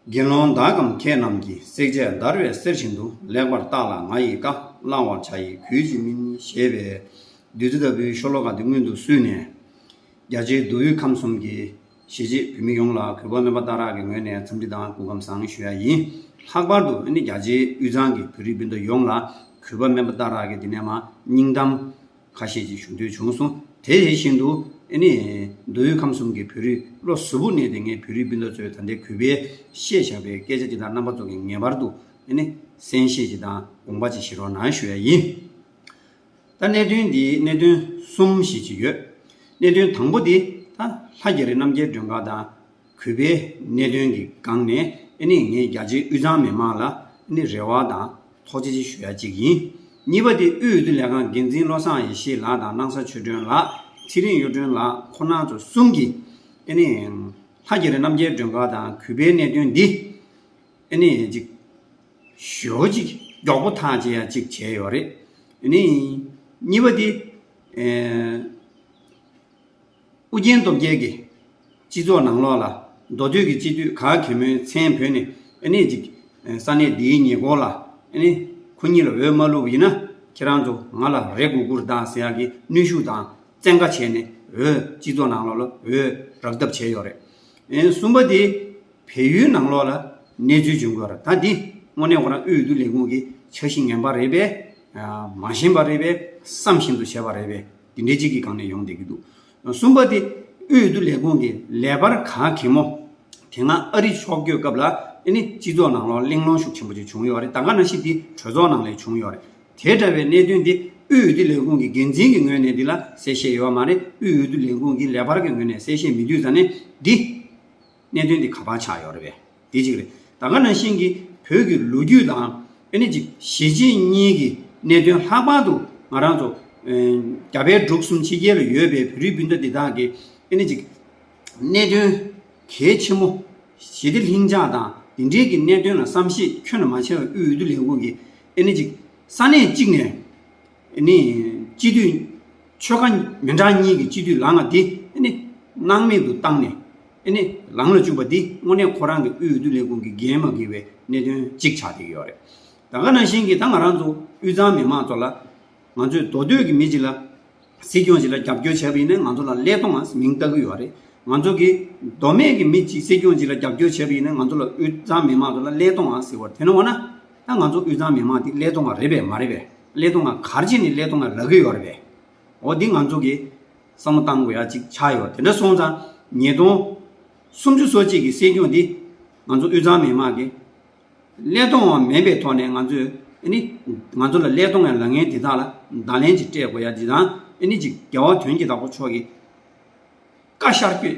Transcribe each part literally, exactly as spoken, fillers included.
དགེ་སློང་དག་གམ་མཁས་རྣམས་ཀྱིས། བསྲེག་བཅད་འདར་བའི་གསེར་བཞིན་དུ། ལེགས་པར་བརྟགས་ལ་ང་ཡི་བཀའ། བླང་བར་བྱ་ཡི་གུས་ཀྱིས་མིན། ཞེས་པའི་བདུད་རྩི་ལྟ་བུའི་ཤོ་ལོ་ཀ་འདི་སྔོན་དུ་བསུས་ནས། རྒྱ་ཆེའི་མདོ་དབུས་ཁམས་གསུམ་གྱི་གཞིས་བྱེས་བོད་མི་ཡོངས་ལ་གུས་པ་སྨན་པ་སྟག་ར་གི་ངོས་ནས་འཚམས་འདྲི་དང་སྐུ་ཁམས་བཟང་ཞུ་ཡ་ཡིན། ལྷག་པར་དུ་ཨ་ནི་རྒྱ་ཆེའི་དབུས་གཙང་གི་བོད་རིགས་སྤུན་ཟླ་ཡོངས་ལ་གུས་པ་སྨན་པ་སྟག་ར་གི་འདི་ནས་མ་སྙིང་གཏམ་ཁ་ཤས་ཅིག་ཞུ་འདོད་བྱུང་སོང་། དེ་དེ་བཞིན་དུ་ཨ་ནི་མདོ་དབུས་ཁམས་གསུམ་གྱི་བོད་རིགས་བློ་གཟུ་བོར་གནས་ཏེ་ངས་བོད་རིགས་སྤུན་ཟླ་ཚོའི་ད་ལྟའི་གུས་པས་བཤད་བཞག་པའི་སྐད་ཆ་ཅིག་དང་རྣམ་པ་ཚོ་གིས་ངེས་པར་དུ་ཨ་ནི་གསན་བཞེས་ཅིག་དང་དགོངས་པ་ཅིག་བཞེས་རོགས་གནང་ཞུ་ཡ་ཡིན། ད་གནད་དོན་འདི་གནད་དོན་གསུམ་ཞིག་ཅིག་ཡོད། གནད་དོན་དང་པོ་འདི་ད་ལྷ་རྒྱ་རི་རྣམ་རྒྱལ་སྒྲོན་དཀར་དང་གུས་པའི་གནད་དོན་གྱི་སྒང་ནས་ཨ་ནི་ངས་རྒྱ་ཆེའི་དབུས་གཙང་མི་མང་ལ་ཨ་ནི་རེ་བ་དང་ཐུགས་རྗེ་ཆེ་ཞུ་ཡ་གཅིག་ཡིན། གཉིས་པ་དེ་དབུས་འོས་བསྡུ་ལས་ཁང་འགན་འཛིན་བློ་བཟང་ཡེ་ཤེས་ལགས་དང་སྣང་ས་ཆོས་སྒྲོན་ལགས། ཚེ་རིང་གཡུ་སྒྲོན་ལགས། ཁོང་རྣམ་ཚོ་གསུམ་གྱིས་ཨ་ནི་ལྷ་རྒྱ་རི་རྣམ་རྒྱལ་སྒྲོན་དཀར་དང་གུས་པའི་གནད་དོན་འདི་ཨ་ནི་ཅིག་ཞེ་པོ་ཅིག་མགྱོགས་པོ་ཐག་བཅད་ཡ་ཅིག་བྱས་ཡོད་རེད། ཨ་ནི་གཉིས་པ་དེ་ཨེ། ཨུ་རྒྱན་སྟོབས་རྒྱལ་གྱིས་སྤྱི་ཚོགས་ནང་ལོགས་ལ་མདོ་སྟོད་ཀྱི་སྤྱི་འཐུས་ག་གེ་མོའི་མཚན་བོས་ནས་ཨ་ནི་ཅིག་ས་གནས་འདིའི་ཉེ་འཁོར་ལ་ཨ་ནི་ཁོ་གཉིས་ལ་འོས་མ་བླུགས་པ་ཡིན་ན་ཁྱེད་རང་ཚོ་ང་ལ་རེ་དགོས་ཀྱི་རེད་ཟེར་ཡག་གི་གནོན་ཤུགས་དང་བཙན་བཀའ་བྱས་ནས་འོས་སྤྱི་ཚོགས་ནང་ལོགས་ལ་འོས་རག་ཐབས་བྱས་ཡོད་རེད། ཨེ་གསུམ་པ་དེ་བལ་ཡུལ་ནང་ལོགས་ལ་གནས་ཚུལ་བྱུང་དགོས་རེད། ད་འདི་དངོས་གནས་ཁོ་རང་དབུས་འོས་བསྡུ་ལས་ཁུངས་ཀྱི་འཆར་གཞི་ངན་པ་རེད་པས། མ་ཤེས་པ་རེད་པས། བསམ་བཞིན་དུ་བྱས་པ་རེད་པས། འདི་འདྲའི་གཅིག་གི་སྒང་ནས་ཡོང་བསྡད་ཀྱི་འདུག་གསུམ་པ་དེ་དབུས་འོས་བསྡུ་ལས་ཁུངས་ཀྱི་ལས་འཕར་ག་གེ་མོ་དེ་སྔ་ཨ་རི་ཕྱོགས་བསྐྱོད་སྐབས་ལ་ཨ་ནི་སྤྱི་ཚོགས་ནང་ལོགས་གླེང་སློང་ཤུགས་ཆེན་པོ་ཅིག་བྱུང་ཡོད་རེད། ད་ག་ནང་བཞིན་དེ་གྲོས་ཚོགས་ནང་ལ་བྱུང་ཡོད་རེད། དེ་འདྲ་བའི་གནད་དོན་འདི་དབུས་འོས་བསྡུ་ལས་ཁུངས་ཀྱི་འགན་འཛིན་གྱི་ངོས་ནས་འདི་ལ་གསལ་བཤད་ཡོད་མ་རེད། དབུས་འོས་བསྡུ་ལས་ཁུངས་ཀྱི་ལས་འཕར་གྱི་ངོས་ནས་གསལ་བཤད་མི་འདུག་ཙང་ནས་འདི་གནད་དོན་འདི་ག་པར་ཆགས་ཡོད་རེད་པས། དེ་གཅིག་རེད། ད་ག་ནང་བཞིན་གྱི་བོད་ཀྱི་ལོ་རྒྱུས་དང་ཨ་ནི་ཅིག་གཞིས་བྱེས་གཉིས་ཀྱི་གནད་དོན། ལྷག་པར་དུ་ང་རང་ཚོ་ཨེ་རྒྱ་བལ་འབྲུག་གསུམ་ཕྱི་རྒྱལ་ལ་ཡོད་པའི་བོད་རིགས་སྤུན་ཟླ་འདི་དག་གི་ཨ་ནི་ཅིག་གནད་དོན་གལ་ཆེན་མོ་ཞི་བདེ་ལྷིང་འཇགས་དང་དེ་འབྲེལ་གྱི་གནད་དོན་ལ་བསམ་ཤེས་ཁྱོན་ནས་མ་བྱས་པའི་དབུས་འོས་བསྡུ་ལས་ཁུངས་ཀྱི་ཨ་ནི་ཅིག་ས་གནས་གཅིག་ནས་ཨ་ནི་སྤྱི་འཐུས་ཆོལ་ཁ་མི་འདྲ་གཉིས་ཀྱི་སྤྱི་འཐུས་ལངས་པ་འདི་ཨ་ནི་སྣང་མེད་དུ་བཏང་ནས་ཨ་ནི་ལངས་ལ་བཅུག་པ་འདི་དངོས་གནས་ཁོ་རང་གི་དབུས་འོས་བསྡུ་ལས་ཁུངས་ཀྱི་འགན་མ་འཁྱེར་བའི་གནད་དོན་གཅིག་ཆགས་བསྡད་ཀྱི་ཡོད་རེད། ད་ག་ནང་བཞིན་གྱི་ད་ང་རང་ཚོ་དབུས་གཙང་མི་མང་ཚོ་ལ་ང་ཚོས་མདོ་སྟོད་ཀྱི་མི་གཅིག་ལ་སྲིད་སྐྱོང་གཅིག་ལ་རྒྱབ་སྐྱོར་བྱས་པ་ཡིན་ན་ང་ཚོ་ལ་ཀླད་སྟོང་ང་མིང་བཏགས་ཀྱི་ཡོད་རེད། ང་ཚོ་གི་མདོ་སྨད་ཀྱི་མི་གཅིག་སྲིད་སྐྱོང་གཅིག་ལ་རྒྱབ་སྐྱོར་བྱས་པ་ཡིན་ན་ང་ཚོ་ལ་དབུས་གཙང་མི་མང་ཚོ་ལ་ཀླད་སྟོང་ང་ཟེར་བ་རེད། དེ་ནི་འོ་ན་ད་ང་ཚོ་དབུས་གཙང་མི་མང་དེ་ཀླད་སྟོང་ང་རེད་པས་མ་རེད་པས། ཀླད་སྟོང་ང་ག་རེ་བྱས་ནས་ཀླད་སྟོང་ང་ལབ་ཀྱི་ཡོད་རེད་པས། འོ་འདི་ང་ཚོ་གི་བསམ་བློ་བཏང་དགོས་ཡ་གཅིག་ཆགས་ཡོད། དེ་འདྲ་སོང་ཙང་ཉིས་སྟོང་སུམ་ཅུ་སོ་གཅིག་གི་སྲིད་སྐྱོང་འདི་ང་ཚོ་དབུས་གཙང་མི་མང་གི་ཀླད་སྟོང་བ་མིན་པའི་ཐོག་ནས་ང་ཚོས་ཨ་ནི་ང་ཚོ་ལ་ཀླད་སྟོང་ཡང་ལབ་མཁན་དེ་དག་ལ་བརྡ་ལན་ཅིག་སྤྲད་དགོས་ཡ་ཅིག་དང་ཨ་ནི་ཅིག་རྒྱལ་བ་དོན་གྱི་བདག་པོ་མཆོག་གི་བཀའ་ཤར་བསྐྱོད་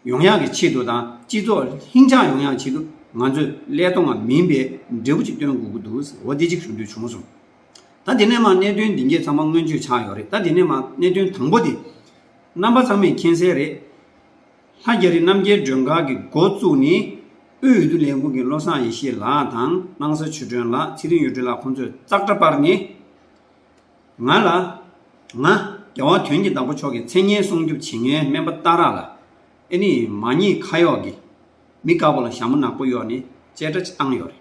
ཡོང་ཡག་གི་ཆེད་དུ་དང་སྤྱི་ཚོགས་ལྷིང་འཇགས་ཡོང་ཡག་ཆེད་དུ་ང་ཚོས་ཀླད་སྟོང་བ་མིན་པའི་འབྲས་བུ་ཅིག་སྟོན་དགོས་ཀྱི་འདུག་འོ་དེ་ཅིག་ཞུ་འདོད་བྱུང་སོང་། ད་དེ་ནས་མ་གནད་དོན་འདི་གས་ཚང་མ་སྔོན་བརྗོད་ཆགས་ཡོད་རེད། ད་དེ་ནས་མ་གནད་དོན་དང་པོ་དེ་རྣམ་པ་ཚང་མས་མཁྱེན་གསལ་རེད། ལྷ་རྒྱ་རི་རྣམ་རྒྱལ་སྒྲོན་དཀར་གྱིས་འགོ་བཙུགས་ནས་དབུས་འོས་བསྡུ་ལས་ཁུངས་ཀྱི་བློ་བཟང་ཡེ་ཤེས་ལགས་དང་སྣང་ས་ཆོས་སྒྲོན་ལགས། ཚེ་རིང་གཡུ་སྒྲོན་ལགས། ཁོང་ཚོས་ཙག་སྒྲ་སྤར་ནས་ང་ལ་ང་རྒྱལ་བ་དོན་གྱི་བདག་པོ་མཆོག་གི་མཚན་སྙན་སྲུང་སྐྱོབ་བྱེད་མཁན་སྨན་པ་སྟག་ར་ལ་ཨེ་ནི་མ་ཉེས་ཁ་གཡོག་གི་མི་དཀར་པོ་ལ་ཞྭ་མོ་ནག་པོ་གཡོགས་ནས་བཅད་ཁྲ་ཅིག་བཏང་ཡོད་རེད།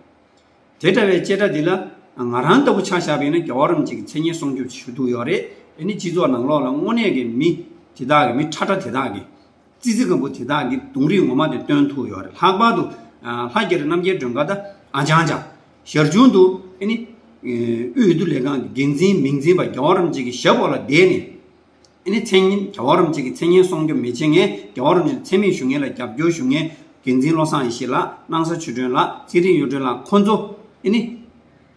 དེ་འདྲ་བའི་བཅད་ཁྲ་འདི་ལ་ང་རང་ལྟ་བུ་ཆ་བཞག་པ་ཡིན་ན་རྒྱལ་བ་རིན་པོ་ཆེ་གི་མཚན་སྙན་སྲུང་སྐྱོབ་ཞུ་ཐུབ་ཡོད་རེད། ཨེ་ནི་སྤྱི་ཚོགས་ནང་ལོགས་ལ་དངོས་གནས་ཀྱི་མི་དེ་དག་གི་མི་ཁྲ་ཁྲ་དེ་དག་གི་ཙི་ཙི་སྐམ་པོ་དེ་དག་གི་གདོང་རིས་ངོ་མ་དེ་སྟོན་ཐུབ་ཡོད་རེད། ལྷག་པར་དུ་ལྷ་རྒྱ་རི་རྣམ་རྒྱལ་སྒྲོན་དཀར་ད་ཨ་ཅང་ཅང་ཞར་བྱུང་དུ་ཨེ་ནི་དབུས་འོས་བསྡུ་ལས་ཁང་གི་འགན་འཛིན་མིང་འཛིན་པ་རྒྱལ་བ་རིན་པོ་ཆེ་གི་ཞབས་འོག་ལ་བསྡད་ནས། ཨེ་ནི་མཚན་སྙན་རྒྱལ་བ་རིན་པོ་ཆེ་གི་མཚན་སྙན་སྲུང་སྐྱོབ་མི་བྱེད་མཁན། རྒྱལ་བ་རིན་པོ་ཆེ་མཚན་སྨད་ཞུ་མཁན་ལ་རྒྱབ་སྐྱོར་ཞུ་མཁན་འགན་འཛིན་བློ་བཟང་ཡེ་ཤེས་ལགས། སྣང་ས་ཆོས་སྒྲོན་ལགས། ཚེ་རིང་གཡུ་སྒྲོན་ལགས། ཁོང་ཚོ་ཨེ་ནི་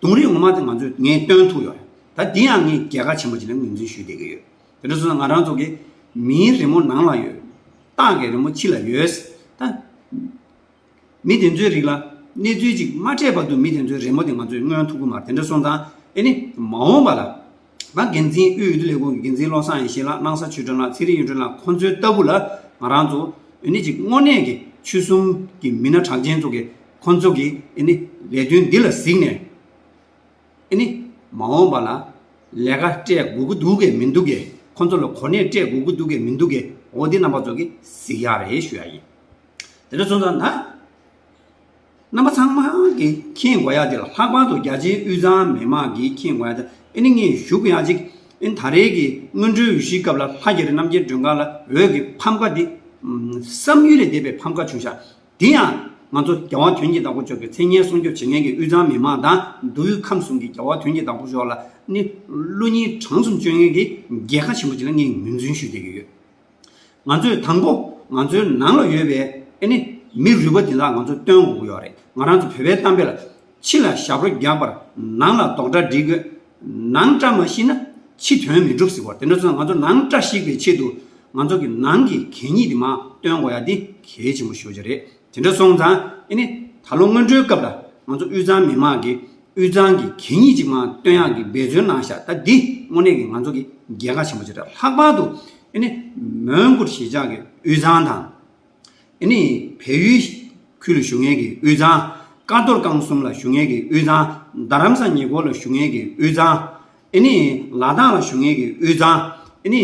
གདོང་རིས་ངོ་མ་དེ་ང་ཚོས་ངས་སྟོན་ཐུབ་ཡོད་རེད། ད་འདི་ཡང་ངས་རྒྱལ་ཁ་ཆེན་པོ་ཅིག་ལ་ངོས་འཛིན་ཞུ་བསྡད་ཀྱི་ཡོད། དེ་འདྲ་སོང་ཙང་ང་རང་ཚོ་གི་མིའི་རི་མོ་ནང་ལ་ཡོད། སྟག་གི་རི་མོ་ཕྱི་ལ་ཡོད། ད། མི་དེ་ཚོའི་རིགས་ལ་གནས་ཚུལ་ཅིག་མ་འཕྲད་བར་དུ་མི་དེ་ཚོའི་རི་མོ་དེ་ང་ཚོས་མངོན་ཐུབ་ཀྱི་མ་རེད། དེ་འདྲ་སོང་ཙང་ཨེ་ནི་མ་འོངས་པ་ལ་ང་འགན་འཛིན་དབུས་འོས་བསྡུ་ལས་ཁུངས་ཀྱི་འགན་འཛིན་བློ་བཟང་ཡེ་ཤེས་ལགས། སྣང་ས་ཆོས་སྒྲོན་ལགས། ཚེ་རིང་གཡུ་སྒྲོན་ལགས། ཁོང་ཚོའི་ལྟ་བུ་ལ་ང་རང་ཚོ་ཨེ་ནི་ཅིག་དངོས་གནས་ཀྱི་ཆོལ་གསུམ་གྱི་མི་སྣ་གྲགས་ཅན་ཚོ་གི་ཁོང་ཚོ་གི་ཨེ་ནི་ལས་དོན་འདི་ལ་གཟིགས་ནས། ཨེ་ནི་མ་འོངས་པ་ལ་ལས་ཀ་སྤྲད་དགོས་ཀྱི་འདུག་གས་མི་འདུག་གས། ཁོང་ཚོ་ལ་གོ་གནས་སྤྲད་དགོས་ཀྱི་འདུག་གས་མི་འདུག་གས། འོ་འདི་རྣམ་པ་ཚོ་གིས་གཟིགས་ཡག་རེད་ཞུ་ཡག་ཡིན། དེ་འདྲ་སོང་ཙང་ད་ རྣམ་པ་ཚང་མ་གིས་མཁྱེན་དགོས་ཡ་དེ་ལ། ལྷག་པར་དུ་རྒྱ་ཆེའི་དབུས་གཙང་མི་མང་གིས་མཁྱེན་དགོས་ཡ་དེ། ཨེ་ནི་ངས་ཞུ་དགོས་ཡ་གཅིག་ཨེ་ནི་ད་རེས་ཀྱི་སྔོན་འགྲོའི་འོས་གཞིའི་སྐབས་ལ་ལྷ་རྒྱ་རི་རྣམ་རྒྱལ་སྒྲོལ་དཀར་ལ་འོས་ཀྱི་ཕམ་ཁ་འདི། ཨམ། བསམ་ཡུལ་ལས་འདས་པའི་ཕམ་ཁ་བྱུང་ཤག་དེ་ཡང་ང་ཚོ་རྒྱལ་བ་དོན་གྱི་བདག་པོ་མཆོག་གི་མཚན་སྙན་སྲུང་སྐྱོབ་བྱེད་མཁན་གྱི་དབུས་གཙང་མི་མང་དང་། མདོ་དབུས་ཁམས་གསུམ་གྱི་རྒྱལ་བ་དོན་གྱི་བདག་པོ་མཆོག་ལ་ནི་བློ་སྙིང་བྲང་གསུམ་བཅོལ་མཁན་གྱི་རྒྱལ་ཁ་ཆེན་པོ་ཅིག་ལ་ངས་ངོས་འཛིན་ཞུ་བསྡད་ཀྱི་ཡོད། ང་ཚོས་དང་པོ་ང་ཚོའི་ནང་ལ་ཡོད་པའི་ཨེ་ནི་མི་རུས་པ་འདི་དག་ང་ཚོས་སྟོན་དགོས་ཀྱི་ཡོད་རེད། ང་རང་ཚོ་བོད་པའི་གཏམ་དཔེ་ལ། ཕྱི་ལ་ཞབས་བྲོ་རྒྱག་པར་ནང་ལ་རྡོག་སྒྲ་སྒྲིག་དགོས། ནང་བཀྲ་མ་ཤིས་ན་ཕྱི་དོན་མི་འགྲུབ་ཟེར་བ། དེ་འདྲ་སོང་ཙང་ང་ཚོ་ནང་བཀྲ་ཤིས་པའི་ཆེད་དུ་ང་ཚོ་གི་ནང་གི་གད་སྙིགས་འདི་མར་སྟོན་དགོས་ཡ་འདི་གལ་ཆེན་པོ་ཞེ་པོ་ཅིག་རེད། དེ་འདྲ་སོང་ཙང་ཨེ་ནི་ད་ལོ་སྔོན་འགྲོའི་སྐབས་ལ་ང་ཚོ་དབུས་གཙང་མི་མང་གིས་དབུས་གཙང་གི་གད་སྙིགས་ཅིག་མར་སྟོན་ཡག་གི་འབད་བརྩོན་གནང་ཤག་ད་འདི་དངོས་གནས་ཀྱི་ང་ཚོ་གི་རྒྱལ་ཁ་ཆེན་པོ་ཅིག་རེད། ལྷག་པར་དུ་ཨེ་ནི་མོན་གྷོ་གཞིས་ཆགས་ཀྱི་དབུས་གཙང་དང་། ཨེ་ནི་བལ་ཡུལ་ཁུལ་ལ་བཞུགས་མཁན་གྱི་དབུས་གཙང་། ཀ་རྡོར་རྐང་གསུམ་ལ་བཞུགས་མཁན་གྱི་དབུས་གཙང་། རྡ་རམ་ས་ཉེ་འཁོར་ལ་བཞུགས་མཁན་གྱི་དབུས་གཙང་། ཨེ་ནི་ལ་དྭགས་ལ་བཞུགས་མཁན་གྱི་དབུས་གཙང་། ཨེ་ནི་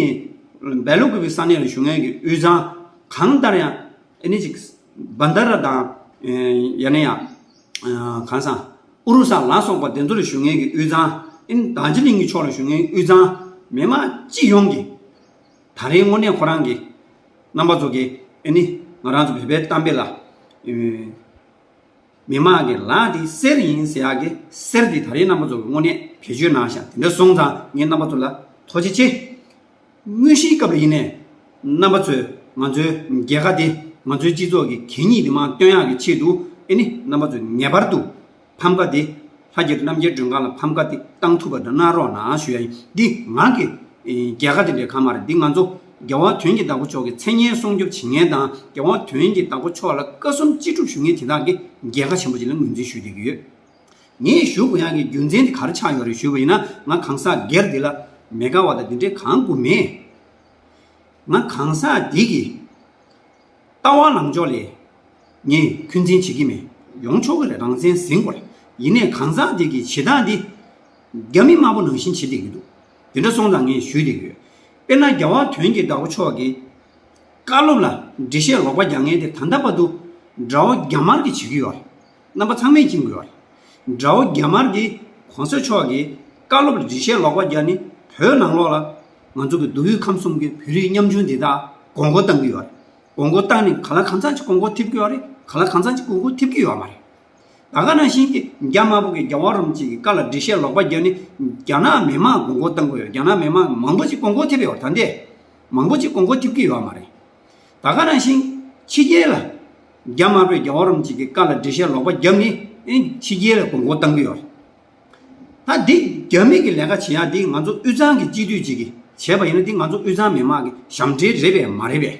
སྦེལ་ཀོབ་ཀྱི་ས་གནས་ལ་བཞུགས་མཁན་གྱི་དབུས་གཙང་། གང་ལྟར་ཡང་ཨེ་ནི་ཅིག་བན་ད་ར་དང་། ཨེ་ཡ་ནི་ཡང་། ཨ། གང་ས། ཨུ་རུ་ས་ལ་སོགས་པ་དེ་ཚོ་ལ་བཞུགས་མཁན་གྱི་དབུས་གཙང་། ཨེ་ནི་རྡོ་རྗེ་གླིང་གི་ཕྱོགས་ལ་བཞུགས་མཁན་དབུས་གཙང་། མི་མང་སྤྱི་ཡོངས་ཀྱི་ད་རེས་དངོས་གནས་ཁོ་རང་གི་རྣམ་པ་ཚོ་གི་ཨེ་ནི་ང་རང་ཚོ་བོད་པའི་གཏམ་དཔེ་ལ། ཨེ། མི་མང་གི་ལག་དེ་གསེར་ཡིན་ཟེར་ཡག་གི་གསེར་དེ་ད་རེས་རྣམ་པ་ཚོ་གི་དངོས་གནས་བེད་སྤྱོད་གནང་ཤག་དེ་འདྲ་སོང་ཙང་ངས་རྣམ་པ་ཚོ་ལ་ཐུགས་རྗེ་ཆེ། དངོས་གཞིའི་སྐབས་ལ་ཡིན་ནའི་རྣམ་པ་ཚོས་ང་ཚོའི་རྒྱལ་ཁ་དེ། ང་ཚོའི་སྤྱི་ཚོགས་ཀྱི་གད་སྙིགས་དེ་མར་སྟོན་ཡག་གི་ཆེད་དུ་ཨེ་ནི་རྣམ་པ་ཚོས་ངེས་པར་དུ་ཕམ་ཁ་དེ། ལྷ་རྒྱ་རི་རྣམ་རྒྱལ་སྒྲོལ་དཀར་ལ་ཕམ་ཁ་དེ་བཏང་ཐུབ་པ་གནང་རོགས་གནང་ཞུ་ཡ་ཡིན། འདི་ང་གི་རྒྱལ་ཁ་དེ་ལས་ཁ་མ་རེད། འདི་ང་ཚོ་རྒྱལ་བ་དོན་གྱི་བདག་པོ་མཆོག་གི་མཚན་སྙན་སྲུང་སྐྱོབ་བྱེད་མཁན་དང་། རྒྱལ་བ་དོན་གྱི་བདག་པོ་མཆོག་ལ་བཀའ་གསུམ་ཅི་སྒྲུབ་ཞུ་མཁན་དེ་དག་གི་རྒྱལ་ཁ་ཆེན་པོ་ཅིག་ལ་ངོས་འཛིན་ཞུ་བསྡད་ཀྱི་ཡོད། ངས་ཞུ་དགོས་ཡག་གི་རྒྱུ་མཚན་དེ་ག་རེ་ཆགས་ཡོད་རེད་ཞུས་པ་ཡིན་ན། ང་གང་ཟག་སྒེར་འདི་ལ་མེ་ཀ་བ་དང་འདི་འདྲའི་གང་དགོས་མེད། ང་གང་ཟག་འདི་གི་ལྟ་བ་ལངས་ཕྱོགས་ལས་ངས་འཁོན་འཛིན་བྱེད་ཀྱི་མེད། ཡོང་ཆོག་གི་རེད། རང་བཙན་ཟིན་དགོས་རེད། ཡིན་ནའི་གང་ཟག་འདི་གི་བྱེད་སྟངས་འདི་རྒྱ་མི་དམར་པོ་ནང་བཞིན་བྱེད་བསྡད་ཀྱི་འདུག་དེ་འདྲ་སོང་ཙང་ངས་ཞུས་བསྡད་ཀྱི་ཡོད། དཔེར་ན་རྒྱལ་བ་དོན་གྱི་བདག་པོ་མཆོག་གིས་བཀའ་སློབ་ལ་འགྲེལ་བཤད་ལོག་པ་རྒྱག་མཁན་དེ་ད་ལྟ་བར་དུ་དགྲ་བོ་རྒྱ་དམར་གྱིས་བྱེད་ཀྱི་ཡོད་རེད། རྣམ་པ་ཚང་མས་མཁྱེན་གྱི་ཡོད་རེད། དགྲ་བོ་རྒྱ་དམར་གྱིས་གོང་ས་མཆོག་གི་བཀའ་སློབ་ལ་འགྲེལ་བཤད་ལོག་པ་རྒྱག་ནས་བོད་ནང་ལོགས་ལ་ང་ཚོ་གི་མདོ་དབུས་ཁམས་གསུམ་གྱི་བོད་རིགས་ཉམ་ཆུང་འདི་དག་མགོ་སྐོར་བཏང་གི་ཡོད་རེད། མགོ་སྐོར་བཏང་ནས་ག་ལ་གང་འཚམ་ཅིག་མགོ་སྐོར་ཐེབས་ཀྱི་ཡོད་རེད། ག་ལ་གང་འཚམ་ཅིག་མགོ་སྐོར་ཐེབས་ཀྱི་ཡོད་མ་རེད། ད་ག་ནང་བཞིན་གྱི་རྒྱ་དམར་པོ་གིས་རྒྱལ་བ་རིན་པོ་ཆེ་གི་བཀའ་ལ་འགྲེལ་བཤད་ལོག་པ་བརྒྱབ་ནས་རྒྱ་ནག་མི་མང་མགོ་སྐོར་བཏང་གི་ཡོད། རྒྱ་ནག་མི་མང་མང་པོ་ཅིག་མགོ་སྐོར་ཐེབས་ཡོད་རེད། ད་འདས་མང་པོ་ཅིག་མགོ་སྐོར་ཐེབས་ཀྱི་ཡོད་མ་རེད། ད་ག་ནང་བཞིན་ཕྱི་རྒྱལ་ལ་རྒྱ་དམར་པོས་རྒྱལ་བ་རིན་པོ་ཆེ་གི་བཀའ་ལ་འགྲེལ་བཤད་ལོག་པ་བརྒྱབ་ནས་ཨེ་ཕྱི་རྒྱལ་ལ་མགོ་སྐོར་བཏང་གི་ཡོད་རེད། ད་འདི་རྒྱ་མི་གི་ལས་ཀ་བྱེད་ཡག་འདི་ང་ཚོ་དབུས་གཙང་གི་སྤྱི་འཐུས་ཅིག་གིས་བྱས་པ་ཡིན་ན། འདི་ང་ཚོ་དབུས་གཙང་མི་མང་གི་ཞབས་འདྲེན་རེད་པས་མ་རེད་པས།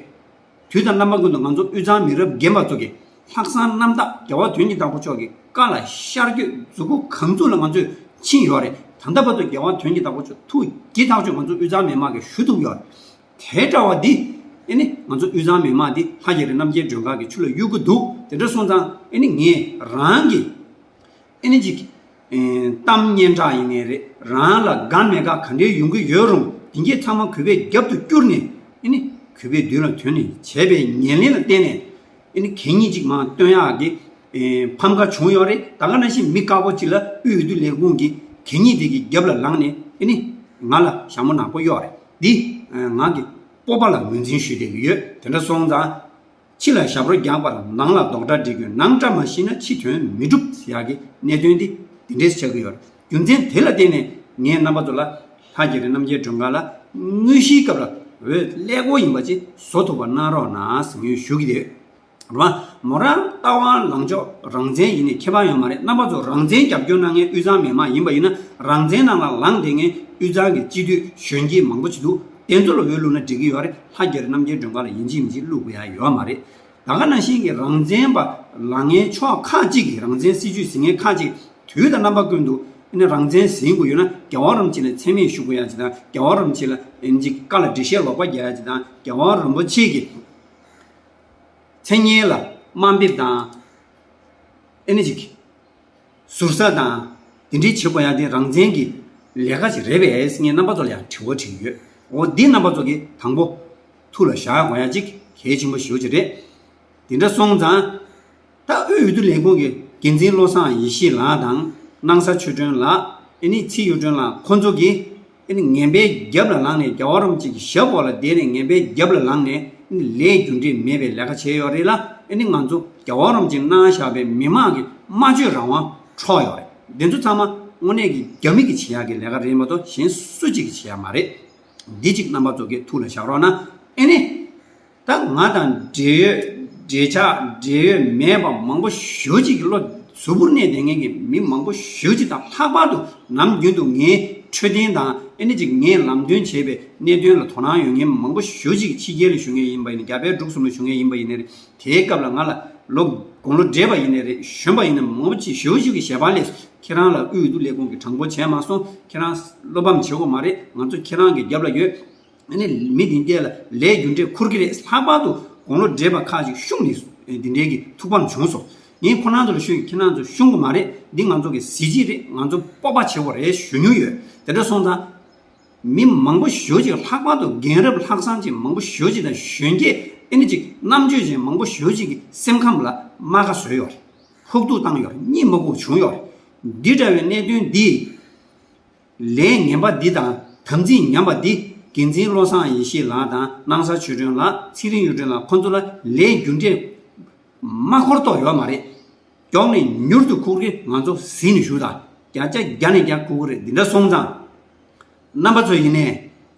དུས་དང་རྣམ་པ་ཀུན་ཏུ་ང་ཚོ་དབུས་གཙང་མི་རབས་རྒན་པ་ཚོ་གིས་ལྷག་བསམ་རྣམ་དག་རྒྱལ་བ་དོན་གྱི་བདག་པོ་མཆོག་གི་བཀའ་ལ་ཤར་བསྐྱོད་མཛུབ་གུ་གང་ཚུགས་ལ་ང་ཚོས་ཕྱིན་ཡོད་རེད། ད་ལྟ་བར་དུ་རྒྱལ་བ་དོན་གྱི་བདག་པོ་མཆོག་ཐུགས་དགྱེས་ཐག་ཆོད་ང་ཚོ་དབུས་གཙང་མི་མང་གིས་ཞུ་ཐུབ་ཡོད་རེད། དེ་འདྲ་བ་འདི་ཨེ་ནི་ང་ཚོ་དབུས་གཙང་མི་མང་འདི་ལྷ་རྒྱ་རི་རྣམ་རྒྱལ་སྒྲོལ་དཀར་གྱི་ཆུ་ལ་གཡུག་གི་འདུག་དེ་འདྲ་སོང་ཙང་ཨེ་ནི་ངས་རང་གི་ཨེ་ནི་ཅིག་ཨེ། གཏམ་སྙན་གྲགས་ཡིན་ནའི་རེད། རང་ལ་དགའ་མི་དགའ་ག་འདྲའི་ཡོང་གི་ཡོད་རུང་། དེ་གས་ཚང་མ་གུས་པས་རྒྱབ་ཏུ་བསྐྱུར་ནས་ཨེ་ནི་གུས་པས་མདུན་ལ་ཐོན་ནས་བྱས་པའི་ཉེར་ལེན་ལ་བརྟེན་ནས་ཨེ་ནི་གད་སྙིགས་ཅིག་མར་སྟོན་ཡག་གི་ཨེ། ཕམ་ཁ་བྱུང་ཡོད་རེད། ད་ག་ནང་བཞིན་མི་དཀར་པོ་ཅིག་ལ་དབུས་འོས་བསྡུ་ལས་ཁུངས་ཀྱིས་གད་སྙིགས་དེ་གི་རྒྱབ་ལ་ལངས་ནས་ཨེ་ནི་ང་ལ་ཞྭ་མོ་ནག་པོ་གཡོགས་རེད། འདི་ང་གི་སྤོབས་པ་ལ་ངོས་འཛིན་ཞུ་བསྡད་ཀྱི་ཡོད། དེ་འདྲ་སོང་ཙང་། ཕྱི་ལ་ཞབས་བྲོ་རྒྱག་པར་ནང་ལ་རྡོག་སྒྲ་སྒྲིག་དགོས། ནང་བཀྲ་མ་ཤིས་ན་ཕྱི་དོན་མི་འགྲུབ་ཟེར་ཡག་གི་གནད་དོན་འདི་འདི་འདྲས་ཆགས་ཀྱི་ཡོད་རེད། རྒྱུ་མཚན་དེ་ལ་བརྟེན་ནས་ངས་རྣམ་པ་ཚོ་ལ་ལྷ་རྒྱ་རི་རྣམ་རྒྱལ་སྒྲོལ་དཀར་ལ་དངོས་གཞིའི་སྐབས་ལ་འོས་ཀླད་ཀོར་ཡིན་པ་ཅིག་བཟོ་ཐུབ་པ་གནང་རོགས་གནང་ཟེར་ངས་ཞུ་གི་ཡོད། རེད་བ། མོ་རང་ལྟ་བ་ལངས་ཕྱོགས་རང་བཙན་ཡིན་ནའི་ཁྱད་པར་ཡོད་མ་རེད། རྣམ་པ་ཚོ་རང་བཙན་རྒྱབ་སྐྱོར་གནང་མཁན་དབུས་གཙང་མི་མང་ཡིན་པ་ཡིན་ན། རང་བཙན་ནང་ལ་ལངས་བསྡད་མཁན་དབུས་གཙང་གི་སྤྱི་འཐུས་གཞོན་སྐྱེས་མང་པོ་ཅིག་འདུག་དེ་ཚོ་ལ་འོས་བླུགས་ན་འགྲིག་གི་ཡོད་རེད། ལྷ་རྒྱ་རི་རྣམ་རྒྱལ་སྒྲོལ་དཀར་ལ་ཡིན་གཅིག་མིན་གཅིག་བླུགས་དགོས་ཡ་ཡོད་མ་རེད། ད་ག་ནང་བཞིན་གྱི་རང་བཙན་པ་ལངས་མཁན་ཕྱོགས་ཁག་ཅིག་གིས། རང་བཙན་སྲིད་བྱུས་ཟིན་མཁན་ཁག་ཅིག་དུས་དང་རྣམ་པ་ཀུན་ཏུ་ཨ་ནི་རང་བཙན་ཟིན་དགོས་ཡོད་ན་རྒྱལ་བ་རིན་པོ་ཆེ་ལ་མཚན་སྨད་ཞུ་དགོས་ཡ་ཅིག་དང་། རྒྱལ་བ་རིན་པོ་ཆེ་ལ་ཨ་ནི་ཅིག་བཀའ་ལ་འགྲེལ་བཤད་ལོག་པ་རྒྱག་ཡ་ཅིག་དང་། རྒྱལ་བ་རིན་པོ་ཆེ་གི་མཚན་སྙན་ལ་དམའ་འབེབས་དང་། ཨེ་ནི་ཅིག་ཟུར་ཟ་དང་། དེ་འདྲའི་བྱེད་དགོས་ཡ་དེ་རང་བཙན་གྱི་ལས་ཀ་ཅིག་རེད་པས་ཟེར་ངས་རྣམ་པ་ཚོ་ལ་ཡང་དྲི་བ་དྲིས་ཡོད། འོ་འདི་རྣམ་པ་ཚོ་གིས་དང་པོ་ཐུགས་ལ་བཞག་དགོས་ཡ་ཅིག་གལ་ཆེན་པོ་ཞེ་པོ་ཅིག་རེད། དེ་འདྲ་སོང་ཙང་། ད་དབུས་འོས་བསྡུ་ལས་ཁུངས་ཀྱི་ འགན་འཛིན་བློ་བཟང་ཡེ་ཤེས་ལགས་དང་། སྣང་ས་ཆོས་སྒྲོན་ལགས། ཨེ་ནི་ཚེ་གཡུ་སྒྲོན་ལགས། ཁོ་ཚོ་གིས་ཨེ་ནི་ངན་པའི་རྒྱབ་ལ་ལངས་ནས། རྒྱལ་བ་རིན་པོ་ཆེ་གི་ཞབས་འོག་ལ་བསྡད་ནས། ངན་པའི་རྒྱབ་ལ་ལངས་ནས། ཨེ་ནི་ལས་རྒྱུ་འབྲས་མེད་པའི་ལས་ཀ་བྱས་ཡོད་རེད་ལ། ཨེ་ནི་ང་ཚོ་རྒྱལ་བ་རིན་པོ་ཆེས་གནང་བཞག་པའི་མི་མང་གི་སྨྲ་བརྗོད་རང་དབང་འཕྲོག་ཡོད་རེད། འདི་ཚོ་ཚང་མ་དངོས་གནས་ཀྱི་རྒྱ་མི་གིས་བྱེད་ཡག་གི་ལས་ཀ་རེད་མ་གཏོགས་གཞན་སུ་གཅིག་གིས་བྱེད་ཡག་མ་རེད། འདི་གཅིག་རྣམ་པ་ཚོ་གིས་ཐུགས་ལ་བཞག་རོགས་གནང་། ཨེ་ནི། ད་ང་དང་འབྲེལ་ཡོད་འབྲེལ་ཆགས་འབྲེལ་ཡོད་མེད་པ་མང་པོ་ཞེ་པོ་ཅིག་གི་བློ་གཟུ་བོར་གནས་བསྡད་མཁན་གྱི་མི་མང་པོ་ཞེ་པོ་ཅིག་དང་། ལྷག་པར་དུ་ནམ་རྒྱུན་དུ་ངའི་འཕྲོད་བསྟེན་དང་ཨེ་ནི་ཅིག་ངས་ལམ་སྟོན་བྱས་པའི་གནད་དོན་ལ་དོ་སྣང་ཡོད་མཁན་མང་པོ་ཞེ་པོ་ཅིག་གིས་ཕྱི་རྒྱལ་ལ་བཞུགས་མཁན་ཡིན་པ་ཡིན་ན། རྒྱ་བལ་འབྲུག་གསུམ་ལ་བཞུགས་མཁན་ཡིན་པ་ཡིན་ནའི་རེད། དེའི་སྐབས་ལ་ང་ལ་ལོ་དགུང་ལོ་བགྲེས་པ་ཡིན་ནའི་རེད། གཞོན་པ་ཡིན་ནའི་མང་པོ་ཅིག་ཞེ་པོ་ཅིག་གིས་ཞལ་པར་སླེབས་སོང་། ཁྱེད་རང་ལ་དབུས་འོས་བསྡུ་ལས་ཁུངས་ཀྱིས་དྲང་པོ་བྱས་མ་སོང་། ཁྱེད་རང་བློ་ཕམ་བྱེད་དགོས་མ་རེད། ང་ཚོ་ཁྱེད་རང་གི་རྒྱབ་ལ་ཡོད། ཨ་ནི་མི་འདི་འདྲས་ལ་ལས་རྒྱུ་འབྲས་འཁུར་གྱི་རེད། ལྷག་པར་དུ་དགུང་ལོ་བགྲེས་པ་ཁག་ཅིག་ཤུགས་ནས་འདི་འདྲས་ཀྱི་ཐུགས་ཕམ་བྱུང་སོང་། ངས་ཁོ་རང་ཚོ་ལ་ཤོད་ཀྱི། ཁྱེད་རང་ཚོ་ཤོང་གི་མ་རེད། འདི་ང་ཚོ་གི་གཟི་བརྗིད་རེད། ང་ཚོ་སྤོབས་པ་ཆེ་བོ་རེད་ཞུ་མྱོང་ཡོད། དེ་འདྲ་སོང་ཙང་མི་མང་པོ་ཞེ་པོ་ཅིག་ལྷག་པར་དུ་རྒན་རབས་ལྷག་བསམ་ཅན་མང་པོ་ཞེ་པོ་ཅིག་དང་གཞོན་སྐྱེས་ཨེ་ནི་ཅིག་རྣམ་དཔྱོད་ཅན་མང་པོ་ཞེ་པོ་ཅིག་གི་སེམས་ཁམས་ལ་རྨ་ཁ་བཟོས་ཡོད་རེད། ཕོག་ཐུག་བཏང་ཡོད་རེད། གཉིད་མ་ཁུག་བྱུང་ཡོད་རེད། འདི་འདྲ་བའི་གནད་དོན་འདི། ལས་ངན་པ་འདི་དང་དམ་ཚིག་ཉམས་པ་འདི། འགན་འཛིན་བློ་བཟང་ཡེ་ཤེས་ལགས་དང་། སྣང་ས་ཆོས་སྒྲོན་ལགས། ཚེ་རིང་གཡུ་སྒྲོན་ལགས། ཁོ་ཚོ་ལ་ལས་རྒྱུ་འབྲས་མ་འཁོར་གཏོགས་ཡོད་མ་རེད། མགྱོགས་ནས་མྱུར་དུ་ཁུག་གི། ང་ཚོ་གཟིགས་ནས་བཞུགས་དང་། བརྒྱ་ཆ་བརྒྱ་ནས་བརྒྱ་ཁུག་གི་རེད། འདི་འདྲ་སོང་ཙང་། རྣམ་པ་ཚོ་ཡིན་ནའི་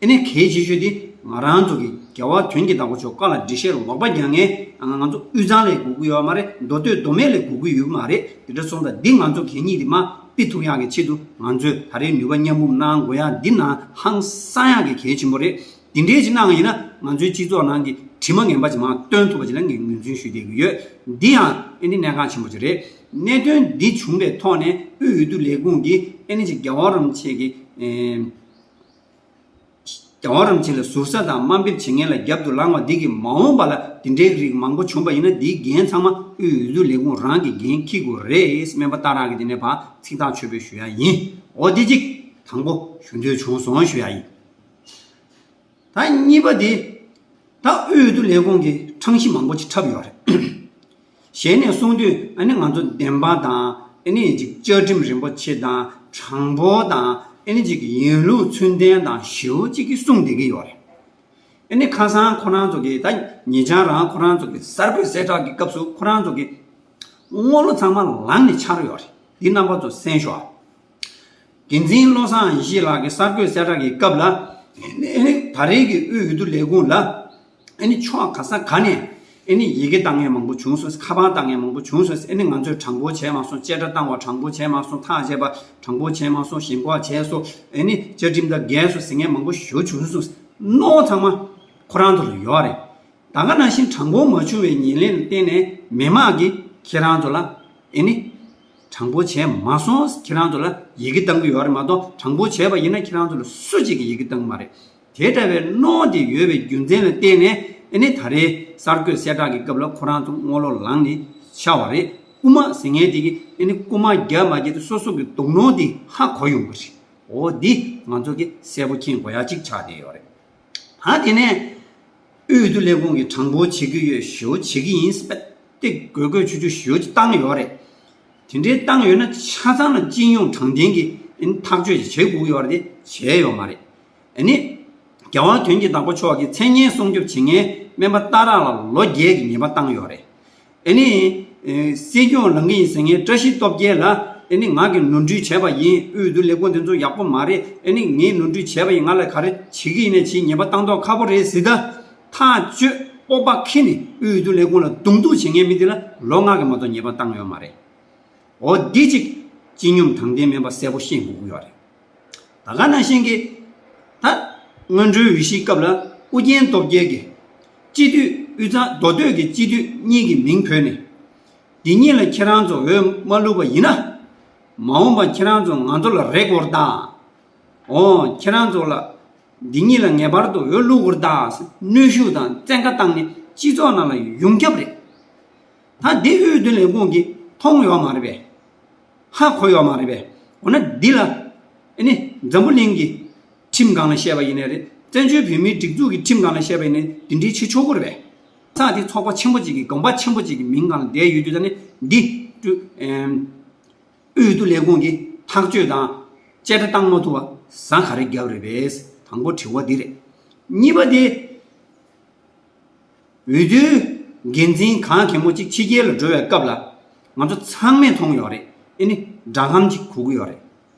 ཨེ་ནི་གལ་ཆེ་ཤོས་འདི་ང་རང་ཚོ་གི་རྒྱལ་བ་དོན་གྱི་བདག་པོ་མཆོག་བཀའ་ལ་འགྲེལ་བཤད་ལོག་པ་རྒྱག་མཁན་ང་ཚོ་དབུས་གཙང་ལས་དགོས་ཀྱི་ཡོད་མ་རེད། མདོ་སྟོད་མདོ་སྨད་ལས་དགོས་ཀྱི་ཡོད་མ་རེད། དེ་འདྲ་སོང་ཙང་འདི་ང་ཚོ་གད་སྙིགས་འདི་མར་ཕུད་ཐུབ་ཡག་གི་ཆེད་དུ། ང་ཚོས་ད་རེས་ནུས་པ་མཉམ་སྤུངས་གནང་དགོས་ཡག་འདི་ནང་ཧང་སང་ཡག་གི་གལ་ཆེན་པོ་རེད། འདི་འདྲའི་ཅིག་གནང་བ་ཡིན་ན་ང་ཚོའི་སྤྱི་ཚོགས་ནང་གི་དྲི་མ་ངན་པ་ཅིག་མར་བཏོན་ཐུབ་པ་ཅིག་ལ་ངས་ངོས་འཛིན་ཞུ་བསྡད་ཀྱི་ཡོད། འདི་ཡང་ཨེ་ནི་གནད་འགག་ཆེན་པོ་ཅིག་རེད། གནད་དོན་འདི་བྱུང་བའི་ཐོག་ནས་དབུས་འོས་བསྡུ་ལས་ཁུངས་ཀྱིས་ཨེ་ནི་ཅིག་རྒྱལ་བ་རིན་པོ་ཆེ་གི་ཨེ། རྒྱལ་བ་རིན་པོ་ཆེ་ལ་ཟུར་ཟ་དང་དམའ་འབེབས་བྱེད་མཁན་ལ་རྒྱབ་ཏུ་ལངས་པ་འདི་གིས་མ་འོངས་པ་ལ་འདི་འདྲའི་རིགས་མང་པོ་བྱུང་པ་ཡིན་ན། འདིའི་འགན་ཚང་མ་དབུས་འོས་བསྡུ་ལས་ཁུངས་རང་གིས་འགན་འཁྱེར་དགོས་རེད། སྨན་པ་སྟག་ར་གིས་འདི་ནས་ཕར་ཚིག་ཐག་ཆོད་པོས་ཞུ་ཡ་ཡིན། འོ་འདི་གཅིག་དང་པོ་ཞུ་འདོད་བྱུང་སོང་ཞུ་ཡ་ཡིན། ད་གཉིས་པ་འདི། ད་དབུས་འོས་བསྡུ་ལས་ཁུངས་ཀྱིས་ཁྲང་ཤི་མང་པོ་ཅིག་འཁྲབ་ཡོད་རེད། གཞན་ནས་གསུངས་དུས་ཨ་ནི་ང་ཚོ་བདེན་པ་དང་ཨ་ནི་ཅིག་བཅའ་ཁྲིམས་རིན་པོ་ཆེ་དང་དྲང་པོ་དང་ཨ་ནི་ཅིག་ཡིན་ལུགས་ཚུལ་ལྡན་དང་ཞེ་པོ་ཅིག་གིས་གསུངས་བསྡད་ཀྱི་ཡོད་རེད། ཨ་ནི་ཁ་སང་ཁོ་རང་ཚོ་གིས། ད་ཉེ་ཆར་རང་ཁོ་རང་ཚོ་གི་གསར་འགོད་གསལ་བསྒྲགས་ཀྱི་སྐབས་སུ་ཁོ་རང་ཚོ་གི་དངུལ་ལོ་ཚང་མ་ལངས་ནས་ཆགས་ཡོད་རེད། འདི་རྣམ་པ་ཚོ་གསན་ཤོག་ཨ། འགན་འཛིན་བློ་བཟང་ཡེ་ཤེས་ལགས་ཀྱིས་གསར་འགོད་གསལ་བསྒྲགས་ཀྱི་སྐབས་ལ། ཨ་ནི་ད་རེས་ཀྱི་དབུས་འོས་བསྡུ་ལས་ཁུངས་ལ་ཨ་ནི་ཕྱོགས་ག་ས་ག་ནས་ཨ་ནི་ཡི་གེ་བཏང་མཁན་མང་པོ་བྱུང་སོང་། ཁ་པར་བཏང་མཁན་མང་པོ་བྱུང་སོང་། ཨ་ནི་ང་ཚོས་དྲང་པོ་བྱས་མ་སོང་། བཅད་ཁྲ་བཏང་བ་དྲང་པོ་བྱས་མ་སོང་། ཐག་བཅད་པ་དྲང་པོ་བྱས་མ་སོང་། ཞེན་ཁོག་བྱས་སོང་། ཨ་ནི་བཅའ་ཁྲིམས་དང་འགལ་སོང་ཟེར་མཁན་མང་པོ་ཞེ་པོ་བྱུང་སོང་། མནོ་བ་ཚང་མ་ཁོ་རང་ཚོ་ལ་ཡོད་རེད། ད་ག་ནང་བཞིན་དྲང་པོ་མ་བྱུང་བའི་ཉེར་ལེན་ལ་བརྟེན་ནས་མི་མང་གིས་ཁྱེད་རང་ཚོ་ལ་ཨེ་ནི་དྲང་པོ་བྱས་མ་སོང་། ཁྱེད་རང་ཚོ་ལ་ཡི་གེ་བཏང་གི་ཡོད་རེད་མ་གཏོགས། དྲང་པོ་བྱས་པ་ཡིན་ན་ཁྱེད་རང་ཚོ་ལ་སུ་གཅིག་གིས་ཡི་གེ་བཏང་གི་མ་རེད། དེ་འདྲ་བའི་མནོ་དེ་ཡོད་པའི་རྒྱུ་མཚན་ལ་བརྟེན་ནས་ཨེ་ནི་ད་རེས་གསར་འགོད་གསལ་བསྒྲགས་ཀྱི་སྐབས་ལ་ཁོ་རང་ཚོ་དངུལ་ལོ་ལངས་ནས་ཤར་བ་རེད། རྐུ་མ་ཟེར་མཁན་དེ་གིས་ཨེ་ནི་རྐུ་མ་རྒྱབ་མ་རྒྱབ་དེ་སོ་སོ་གི་སྡུག་ནོར་དེ་ཧ་གོ་ཡོང་གི་རེད། འོ་འདི་ང་ཚོ་གིས་གསལ་པོ་མཁྱེན་དགོས་ཡ་གཅིག་ཆགས་བསྡད་ཡོད་རེད། ད་དེ་ནས་དབུས་འོས་བསྡུ་ལས་ཁུངས་ཀྱིས་དྲང་པོ་བྱེད་ཀྱི་ཡོད། ཞེ་པོ་བྱེད་ཀྱི་ཡིན་ཟེར་བ་དེ་དགོད་དགོད་ཆུ་ཆུ་ཞེ་པོ་ཅིག་བཏང་ཡོད་རེད། དེ་འདྲའི་བཏང་ཡོད་ན་ཆ་ཚང་ལ་སྤྱི་སྙོམས་དྲང་བདེན་གྱི་ཨིན་ཐག་གཅོད་ཅིག་བྱེད་དགོས་ཀྱི་ཡོད་རེད་དེ། བྱས་ཡོད་མ་རེད། ཨ་ནི་རྒྱལ་བ་དོན་གྱི་བདག་པོ་མཆོག་གི་མཚན་སྙན་སྲུང་སྐྱོབ་བྱེད་མཁན་སྨན་པ་ཏཱ་ར་ལ་ལོ་བརྒྱད་ཀྱི་ཉེས་པ་བཏང་ཡོད་རེད། ཨ་ནི། ཨེ། སྲིད་སྐྱོང་ལངས་ཀྱི་ཡིན་ཟེར་མཁན་བཀྲ་ཤིས་སྟོབས་རྒྱལ་ལ། ཨེ་ནི་ང་གིས་ནོར་འཁྲུལ་བྱས་པ་ཡིན། དབུས་འོས་བསྡུ་ལས་ཁུངས་དེ་ཚོ་ཡག་པོ་མ་རེད། ཨེ་ནི་ངས་ནོར་འཁྲུལ་བྱས་པ་ཡིན། ང་ལ་ག་རེ་བྱེད་ཀྱི་ཡིན་ནས་བྱེད། ཉེས་པ་བཏང་མདོག་ཁ་པོ་རེད་ཟེར། ད་ཐག་གཅོད་སྤོབས་པ་ཁྱེར་ནས་དབུས་འོས་བསྡུ་ལས་ཁུངས་ལ་གདོང་གཏུག་བྱེད་མཁན་མི་དེ་ལ་ལོ་ལྔ་གི་མ་གཏོགས་ཉེས་པ་བཏང་ཡོད་མ་རེད། འོ་འདི་གཅིག་སྤྱི་སྙོམས་དྲང་བདེན་མིན་པ་གསལ་པོ་ཤེས་དགོས་ཀྱི་ཡོད་རེད། ད་ག་ནང་བཞིན་གྱི། ད་སྔོན་འགྲོའི་འོས་གཞིའི་སྐབས་ལ་ཨུ་རྒྱན་སྟོབས་རྒྱལ་གྱིས་སྤྱི་འཐུས། དབུས་གཙང་མདོ་སྟོད་ཀྱི་སྤྱི་འཐུས་གཉིས་ཀྱི་མིང་བོས་ནས། འདི་གཉིས་ལ་ཁྱེད་རང་ཚོ་འོས་མ་བླུགས་པ་ཡིན་ན། མ་འོངས་པ་ཁྱེད་རང་ཚོ་ང་ཚོ་ལ་རེ་དགོས་རེད་ད། འོ་ཁྱེད་རང་ཚོ་ལ་འདི་གཉིས་ལ་ངེས་པར་དུ་འོས་བླུགས་དགོས་རེད་ད་ཟེར་གནོན་ཤུགས་དང་བཙན་བཀའ་བཏང་ནས་སྤྱི་ཚོགས་ནང་ལ་ཡོངས་ཁྱབ་རེད། ད་འདི་དབུས་འོས་བསྡུ་ལས་ཁུངས་ཀྱིས་མཐོང་ཡོད་མ་རེད་པས། ཧ་གོ་ཡོད་མ་རེད་པས། འོ་ན་འདི་ལ་ཨ་ནི་འཛམ་བུ་གླིང་གི་ཁྲིམས་སྒང་ལ་བཤད་པ་ཡིན་ནའི་རེད། བཙན་བྱོལ་བོད་མིའི་སྒྲིག་འཛུགས་ཀྱི་ཁྲིམས་སྒང་ལ་བཤད་པ་ཡིན་ནའི་འདི་འདྲའི་བྱེད་ཆོག་གི་རེད་པས། ས་དེ་ཚོགས་པ་ཆེན་པོ་གཅིག་གི། དགོན་པ་ཆེན་པོ་གཅིག་གི་མིང་སྒང་ལ་བསྡད་ཡོད་དུས། ད་ནི་འདི་ དབུས་འོས་བསྡུ་ལས་ཁུངས་ཀྱིས་ཐག་གཅོད་དང་བཅད་ཁྲ་བཏང་མ་ཐུབ་པ་ཟ་ག་རེ་བརྒྱབ་རེད་པས། དང་པོ་དྲི་བ་འདི་རེད། གཉིས་པ་དེ། འོས་བསྡུའི་འགན་འཛིན་གང་གེ་མོ་གཅིག་ཕྱི་རྒྱལ་ལ་འགྲོ་བའི་སྐབས་ལ་ང་ཚོ་ཚང་མས་མཐོང་ཡོད་རེད། ཨེ་ནི་སྒྲ་སྒམ་གཅིག་གོ་གི་ཡོད་རེད།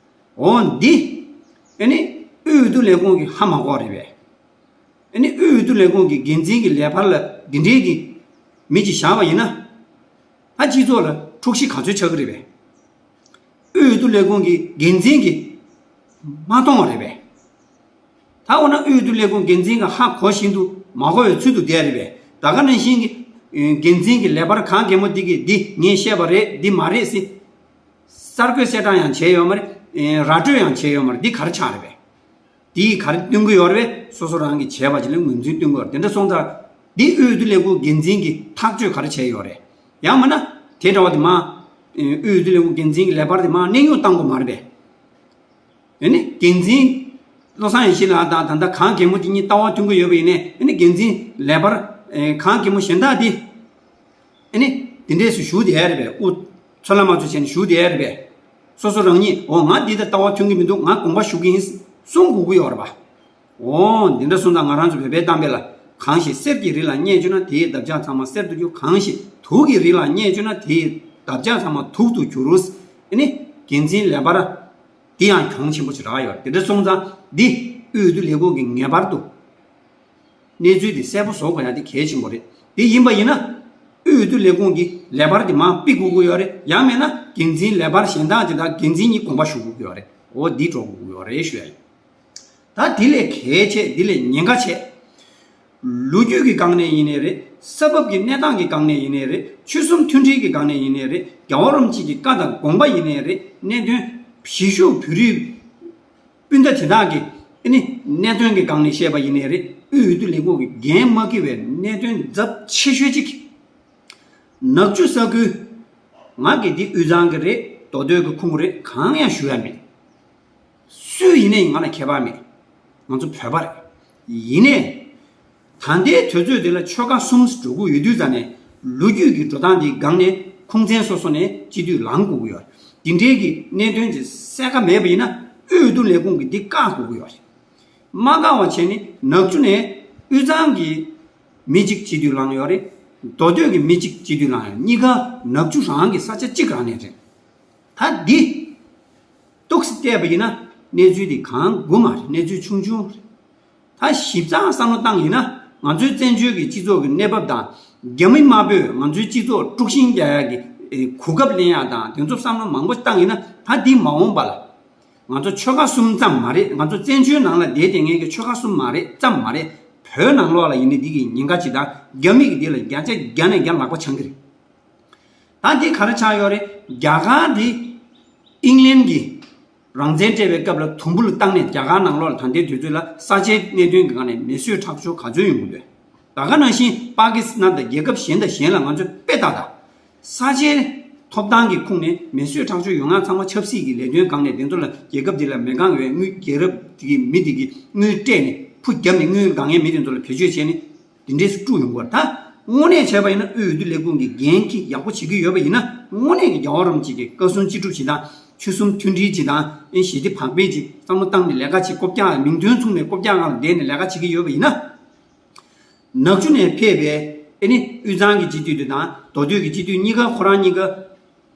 འོ་འདི། ཨེ་ནི་དབུས་འོས་བསྡུ་ལས་ཁུངས་ཀྱིས་ཧ་མ་གོ་རེད་པས། ཨེ་ནི་དབུས་འོས་བསྡུ་ལས་ཁུངས་ཀྱི་འགན་འཛིན་གྱི་ལས་འཕར་ལ་འདི་འདྲའི་གི་མི་གཅིག་བཞག་པ་ཡིན་ན། ད་སྤྱི་ཚོགས་ལ་འཁྲུག་གཞི་ག་ཚོད་ཆགས་ཀྱི་རེད་པས། དབུས་འོས་བསྡུ་ལས་ཁུངས་ཀྱི་འགན་འཛིན་གྱིས་མ་མཐོང་བ་རེད་པས། ད་འོ་ན་དབུས་འོས་བསྡུ་ལས་ཁུངས་འགན་འཛིན་གྱིས་ཧ་གོ་བཞིན་དུ་མ་གོ་བའི་ཚུལ་དུ་བསྡད་རེད་པས། ད་ག་ནང་བཞིན་གྱི་འགན་འཛིན་གྱི་ལས་འཕར་གང་གེ་མོ་འདི་གིས་འདི་ངས་བཤད་པ་རེད། འདི་མ་རེད་ཟེར། གསར་འགོད་གསལ་བསྒྲགས་ཡང་བྱས་ཡོད་མ་རེད། ར་སྤྲོད་ཡང་བྱས་ཡོད་མ་རེད། འདི་ག་རེ་ཆགས་རེད་པས། དེས་ག་རེ་སྟོན་གྱི་ཡོད་རེད་པས། སོ་སོ་རང་གིས་བྱས་པ་ཅིག་ལ་ངོས་འཛིན་སྟོན་གྱི་ཡོད་རེད། དེ་འདྲ་སོང་ཙང་འདི་དབུས་འོས་བསྡུ་ལས་ཁུངས་འགན་འཛིན་གྱིས་ཐག་གཅོད་ག་རེ་བྱས་ཡོད་རེད། ཡང་མིན་ན་དེ་འདྲ་བ་དེ་མ། དབུས་འོས་བསྡུ་ལས་ཁུངས་འགན་འཛིན་གྱི་ལས་འཕར་དེ་མ་གནས་དབྱུང་བཏང་དགོས་མ་རེད་པས། ཨེ་ནི་འགན་འཛིན་བློ་བཟང་ཡེ་ཤེས་ལགས་དང་ད་ལྟ་གང་གེ་མོ་དེ་གཉིས་ལྟ་བ་མཐུན་གྱི་ཡོད་པ་ཡིན་ནའི། ཨེ་ནི་འགན་འཛིན་ལས་འཕར་གང་གེ་མོ་གཞན་དག་དེ། ཨེ་ནི་དེ་འདྲས་སུ་བཞུགས་བསྡད་ཡ་རེད་པས། དབུ་ཚོ་ལ་མ་ཚོ་བྱས་ནས་བཞུགས་བསྡད་ཡ་རེད་པས། སོ་སོ་རང་ཉིད་འོ་ང་འདི་དང་ལྟ་བ་མཐུན་གྱི་མི་འདུག་ང་དགོངས་པ་ཞུ་གི་ཡིན་གསུང་དགོས་ཀྱི་ཡོད་རེད་པ། འོ་འདི་འདྲ་སོང་ཙང་ང་རང་ཚོ་བོད་པའི་གཏམ་དཔེ་ལ། གང་ཞིག་གསེར་གྱི་རི་ལ་སྙེག་བཅུག་ན་དེའི་འདབ་ཆགས་ཚང་མ་གསེར་དུ་འགྱུར། གང་ཞིག་དུག་གི་རི་ལ་སྙེག་བཅུག་ན་དེའི་འདབ་ཆགས་ཚང་མ་དུག་ཏུ་འགྱུར། ཨེ་ནི་འགན་འཛིན་ལས་འཕར་འདི་ཡང་གྱོང་ཆེན་པོ་ཞིག་རག་ཡོད། དེ་འདྲ་སོང་ཙང་འདི་དབུས་འོས་བསྡུ་ལས་ཁུངས་ཀྱིས་ངེས་པར་དུ་གནས་ཚུལ་འདི་གསལ་པོ་བཟོ་དགོས་ཡ་དེ་གལ་ཆེན་པོ་རེད། དེ་ཡིན་པ་ཡིན་ན་དབུས་འོས་བསྡུ་ལས་ཁུངས་ཀྱི་ལས་འཕར་དེ་མར་ཕུད་དགོས་ཀྱི་ཡོད་རེད། ཡང་མིན་ན་འགན་འཛིན་ལས་འཕར་གཞན་དག་དེ་དག་འགན་འཛིན་གཉིས་དགོངས་པ་ཞུ་དགོས་ཀྱི་ཡོད་རེད། འོ་འདི་འགྲོ་དགོས་ཀྱི་ཡོད་རེད་ཞུ་ཡ་ཡིན། ད་དེ་ལས་གལ་ཆེ། དེ་ལས་ཉེན་ཁ་ཆེ། ལོ་རྒྱུས་ཀྱི་སྒང་ནས་ཡིན་ནའི་རེད། ས་བབ་ཀྱི་གནས་སྟངས་ཀྱི་སྒང་ནས་ཡིན་ནའི་རེད། ཆོལ་གསུམ་མཐུན་སྒྲིལ་གྱི་སྒང་ནས་ཡིན་ནའི་རེད། རྒྱལ་བ་རིན་པོ་ཆེ་གི་བཀའ་དང་དགོངས་པ་ཡིན་ནའི་རེད། གནད་དོན་གཞིས་བཞུགས་བོད་རིགས་སྤུན་ཟླ་དེ་དག་གི་ཨ་ནི་གནད་དོན་གྱི་སྒང་ནས་བཤད་པ་ཡིན་ནའི་རེད། དབུས་འོས་བསྡུ་ལས་ཁུངས་ཀྱིས་འགན་མ་འཁྱེར་བའི་གནད་དོན་ཚབས་ཆེ་ཤོས་གཅིག་ནག་ཆུ་ས་ཁུལ། ང་གི་འདི་དབུས་གཙང་གི་རེད། མདོ་སྟོད་ཀྱི་ཁུངས་རེད། གང་ཡང་ཞུ་ཡ་མེད། སུ་ཡིན་ནའི་ང་ལ་ཁྱད་པར་མེད། ང་ཚོ་བོད་པ་རེད། ཡིན་ནའི། ད་ལྟའི་དུས་ཚོད་འདི་ལ་ཆོལ་ཁ་གསུམ་འགྲོ་གི་ཡོད་དུས་ཙང་ནས་ལོ་རྒྱུས་ཀྱི་འགྲོ་སྟངས་འདིའི་སྒང་ནས་ཁུངས་བཙན་སོ་སོ་ནས་སྤྱི་འཐུས་ལངས་དགོས་ཀྱི་ཡོད་རེད། འདི་འདྲའི་གི་གནད་དོན་ཅིག་གསལ་ཁ་མེད་པ་ཡིན་ན་དབུས་འོས་བསྡུ་ལས་ཁུངས་ཀྱིས་འདི་བཀག་དགོས་ཀྱི་ཡོད་རེད། མ་བཀག་པ་བྱས་ནས་ནག་ཆུ་ནས་དབུས་གཙང་གི་མི་གཅིག་སྤྱི་འཐུས་ལངས་ཡོད་རེད། མདོ་སྟོད་ཀྱི་མི་གཅིག་སྤྱི་འཐུས་ལངས་ཡོད། གཉིས་ཀ་ནག་ཆུ་རང་གི་ས་ཆ་གཅིག་རང་ནས་རེད། ད་འདི་ཏོག་ཙམ་བལྟས་པ་ཡིན་ན་གནས་ཚུལ་འདི་གང་དགོས་མ་རེད། གནས་ཚུལ་ཆུང་ཆུང་རེད། ད་ཞིབ་ཚགས་བསམ་བློ་བཏང་ཡིན་ན་ང་ཚོའི་བཙན་བྱོལ་གྱི་སྤྱི་ཚོགས་ཀྱི་གནས་བབ་དང་རྒྱ་མི་དམར་པོས་ང་ཚོའི་སྤྱི་ཚོགས་དཀྲུག་ཤིང་རྒྱག་ཡག་གི་གོ་སྐབས་ལེན་ཡག་དང་དེ་ཚོ་བསམ་བློ་མང་པོ་བཏང་ཡིན་ན། ད་འདི་མ་འོངས་པ་ལ་ང་ཚོ་ཆོལ་ཁ་གསུམ་ཙམ་མ་རེད། ང་ཚོ་བཙན་བྱོལ་ནང་ལ་བསྡད་བསྡད་མཁན་གྱི་ཆོལ་ཁ་གསུམ་མ་རེད་ཙམ་མ་རེད། བོད་ནང་ལོགས་ལ་ཡིན་ནའི་འདི་གི་ཉེན་ཁ་ཅིག་དང་རྒྱ་མི་གི་འདི་ལ་བརྒྱ་ཆ་བརྒྱ་ནས་བརྒྱ་ལག་པ་འཆང་གི་རེད། ད་འདི་ག་རེ་ཆགས་ཡོད་རེད། རྒྱ་གར་འདི་ཨིང་ལན་གྱིས་རང་བཙན་སྤྲད་པའི་སྐབས་ལ་དུམ་བུ་ལ་བཏང་ནས་རྒྱ་གར་ནང་ལོགས་ལ་ད་ལྟའི་དུས་ཚོད་ལ་ས་ཆའི་གནད་དོན་གྱི་སྒང་ནས་མི་གསོད་ཁྲག་སྦྱོར་ག་ཚོད་ཡོང་གི་འདུག་ད་ག་ནང་བཞིན་པ་ཀི་སི་ཐན་དང་རྒྱལ་ཁབ་གཞན་དང་གཞན་ལ་ང་ཚོས་དཔེ་ལྟ་ད། ས་ཆའི་ཐོབ་ཐང་གི་ཁུངས་ནས་མི་གསོད་ཁྲག་སྦྱོར་ཡོང་ཡག་ཚང་མ་ཆབ་སྲིད་ཀྱི་ལས་དོན་སྒང་ནས་དེ་ཚོ་ལ་རྒྱལ་ཁབ་དེ་ལ་མི་དགའ་བའི་དངུལ། རྒྱལ་རབས་དེ་གི་མི་དེ་གི་དངུལ་སྤྲད་ནས་ཕུ་བརྒྱབ་ནས་དངུལ་དགའ་མཁན་མི་དེ་ཚོ་ལ་བེད་སྤྱོད་བྱས་ནས་དེ་འདྲས་སུ་དཀྲུག་ཡོང་གི་རེད། ད་དངོས་གནས་བྱས་པ་ཡིན་ན་དབུས་འོས་བསྡུ་ལས་ཁུངས་ཀྱི་འགན་འཁྱེར་ཡག་པོ་བྱེད་ཀྱི་ཡོད་པ་ཡིན་ན། དངོས་གནས་ཀྱི་རྒྱལ་བ་རིན་པོ་ཆེ་གི་བཀའ་གསུང་ཅི་སྒྲུབ་བྱེད་སྟངས། ཆོལ་གསུམ་མཐུན་སྒྲིལ་བྱེད་སྟངས། ཞི་བདེ་བག་ཕེབས་ཀྱི་བསམ་བློ་བཏང་ནས་ལས་ཀ་བྱེད། རྐུབ་བཀྱག་མིང་དོན་མཚུངས་ནས་རྐུབ་བཀྱག་སྒང་ལ་བསྡད་ནས་ལས་ཀ་བྱེད་ཀྱི་ཡོད་པ་ཡིན་ན། ནག་ཆུ་ནས་ཕེབས་པའི་ཨེ་ནི་དབུས་གཙང་གི་སྤྱི་འཐུས་དེ་དང་མདོ་སྟོད་ཀྱི་སྤྱི་འཐུས་གཉིས་ཀ་ཁོ་རང་གཉིས་ཀ་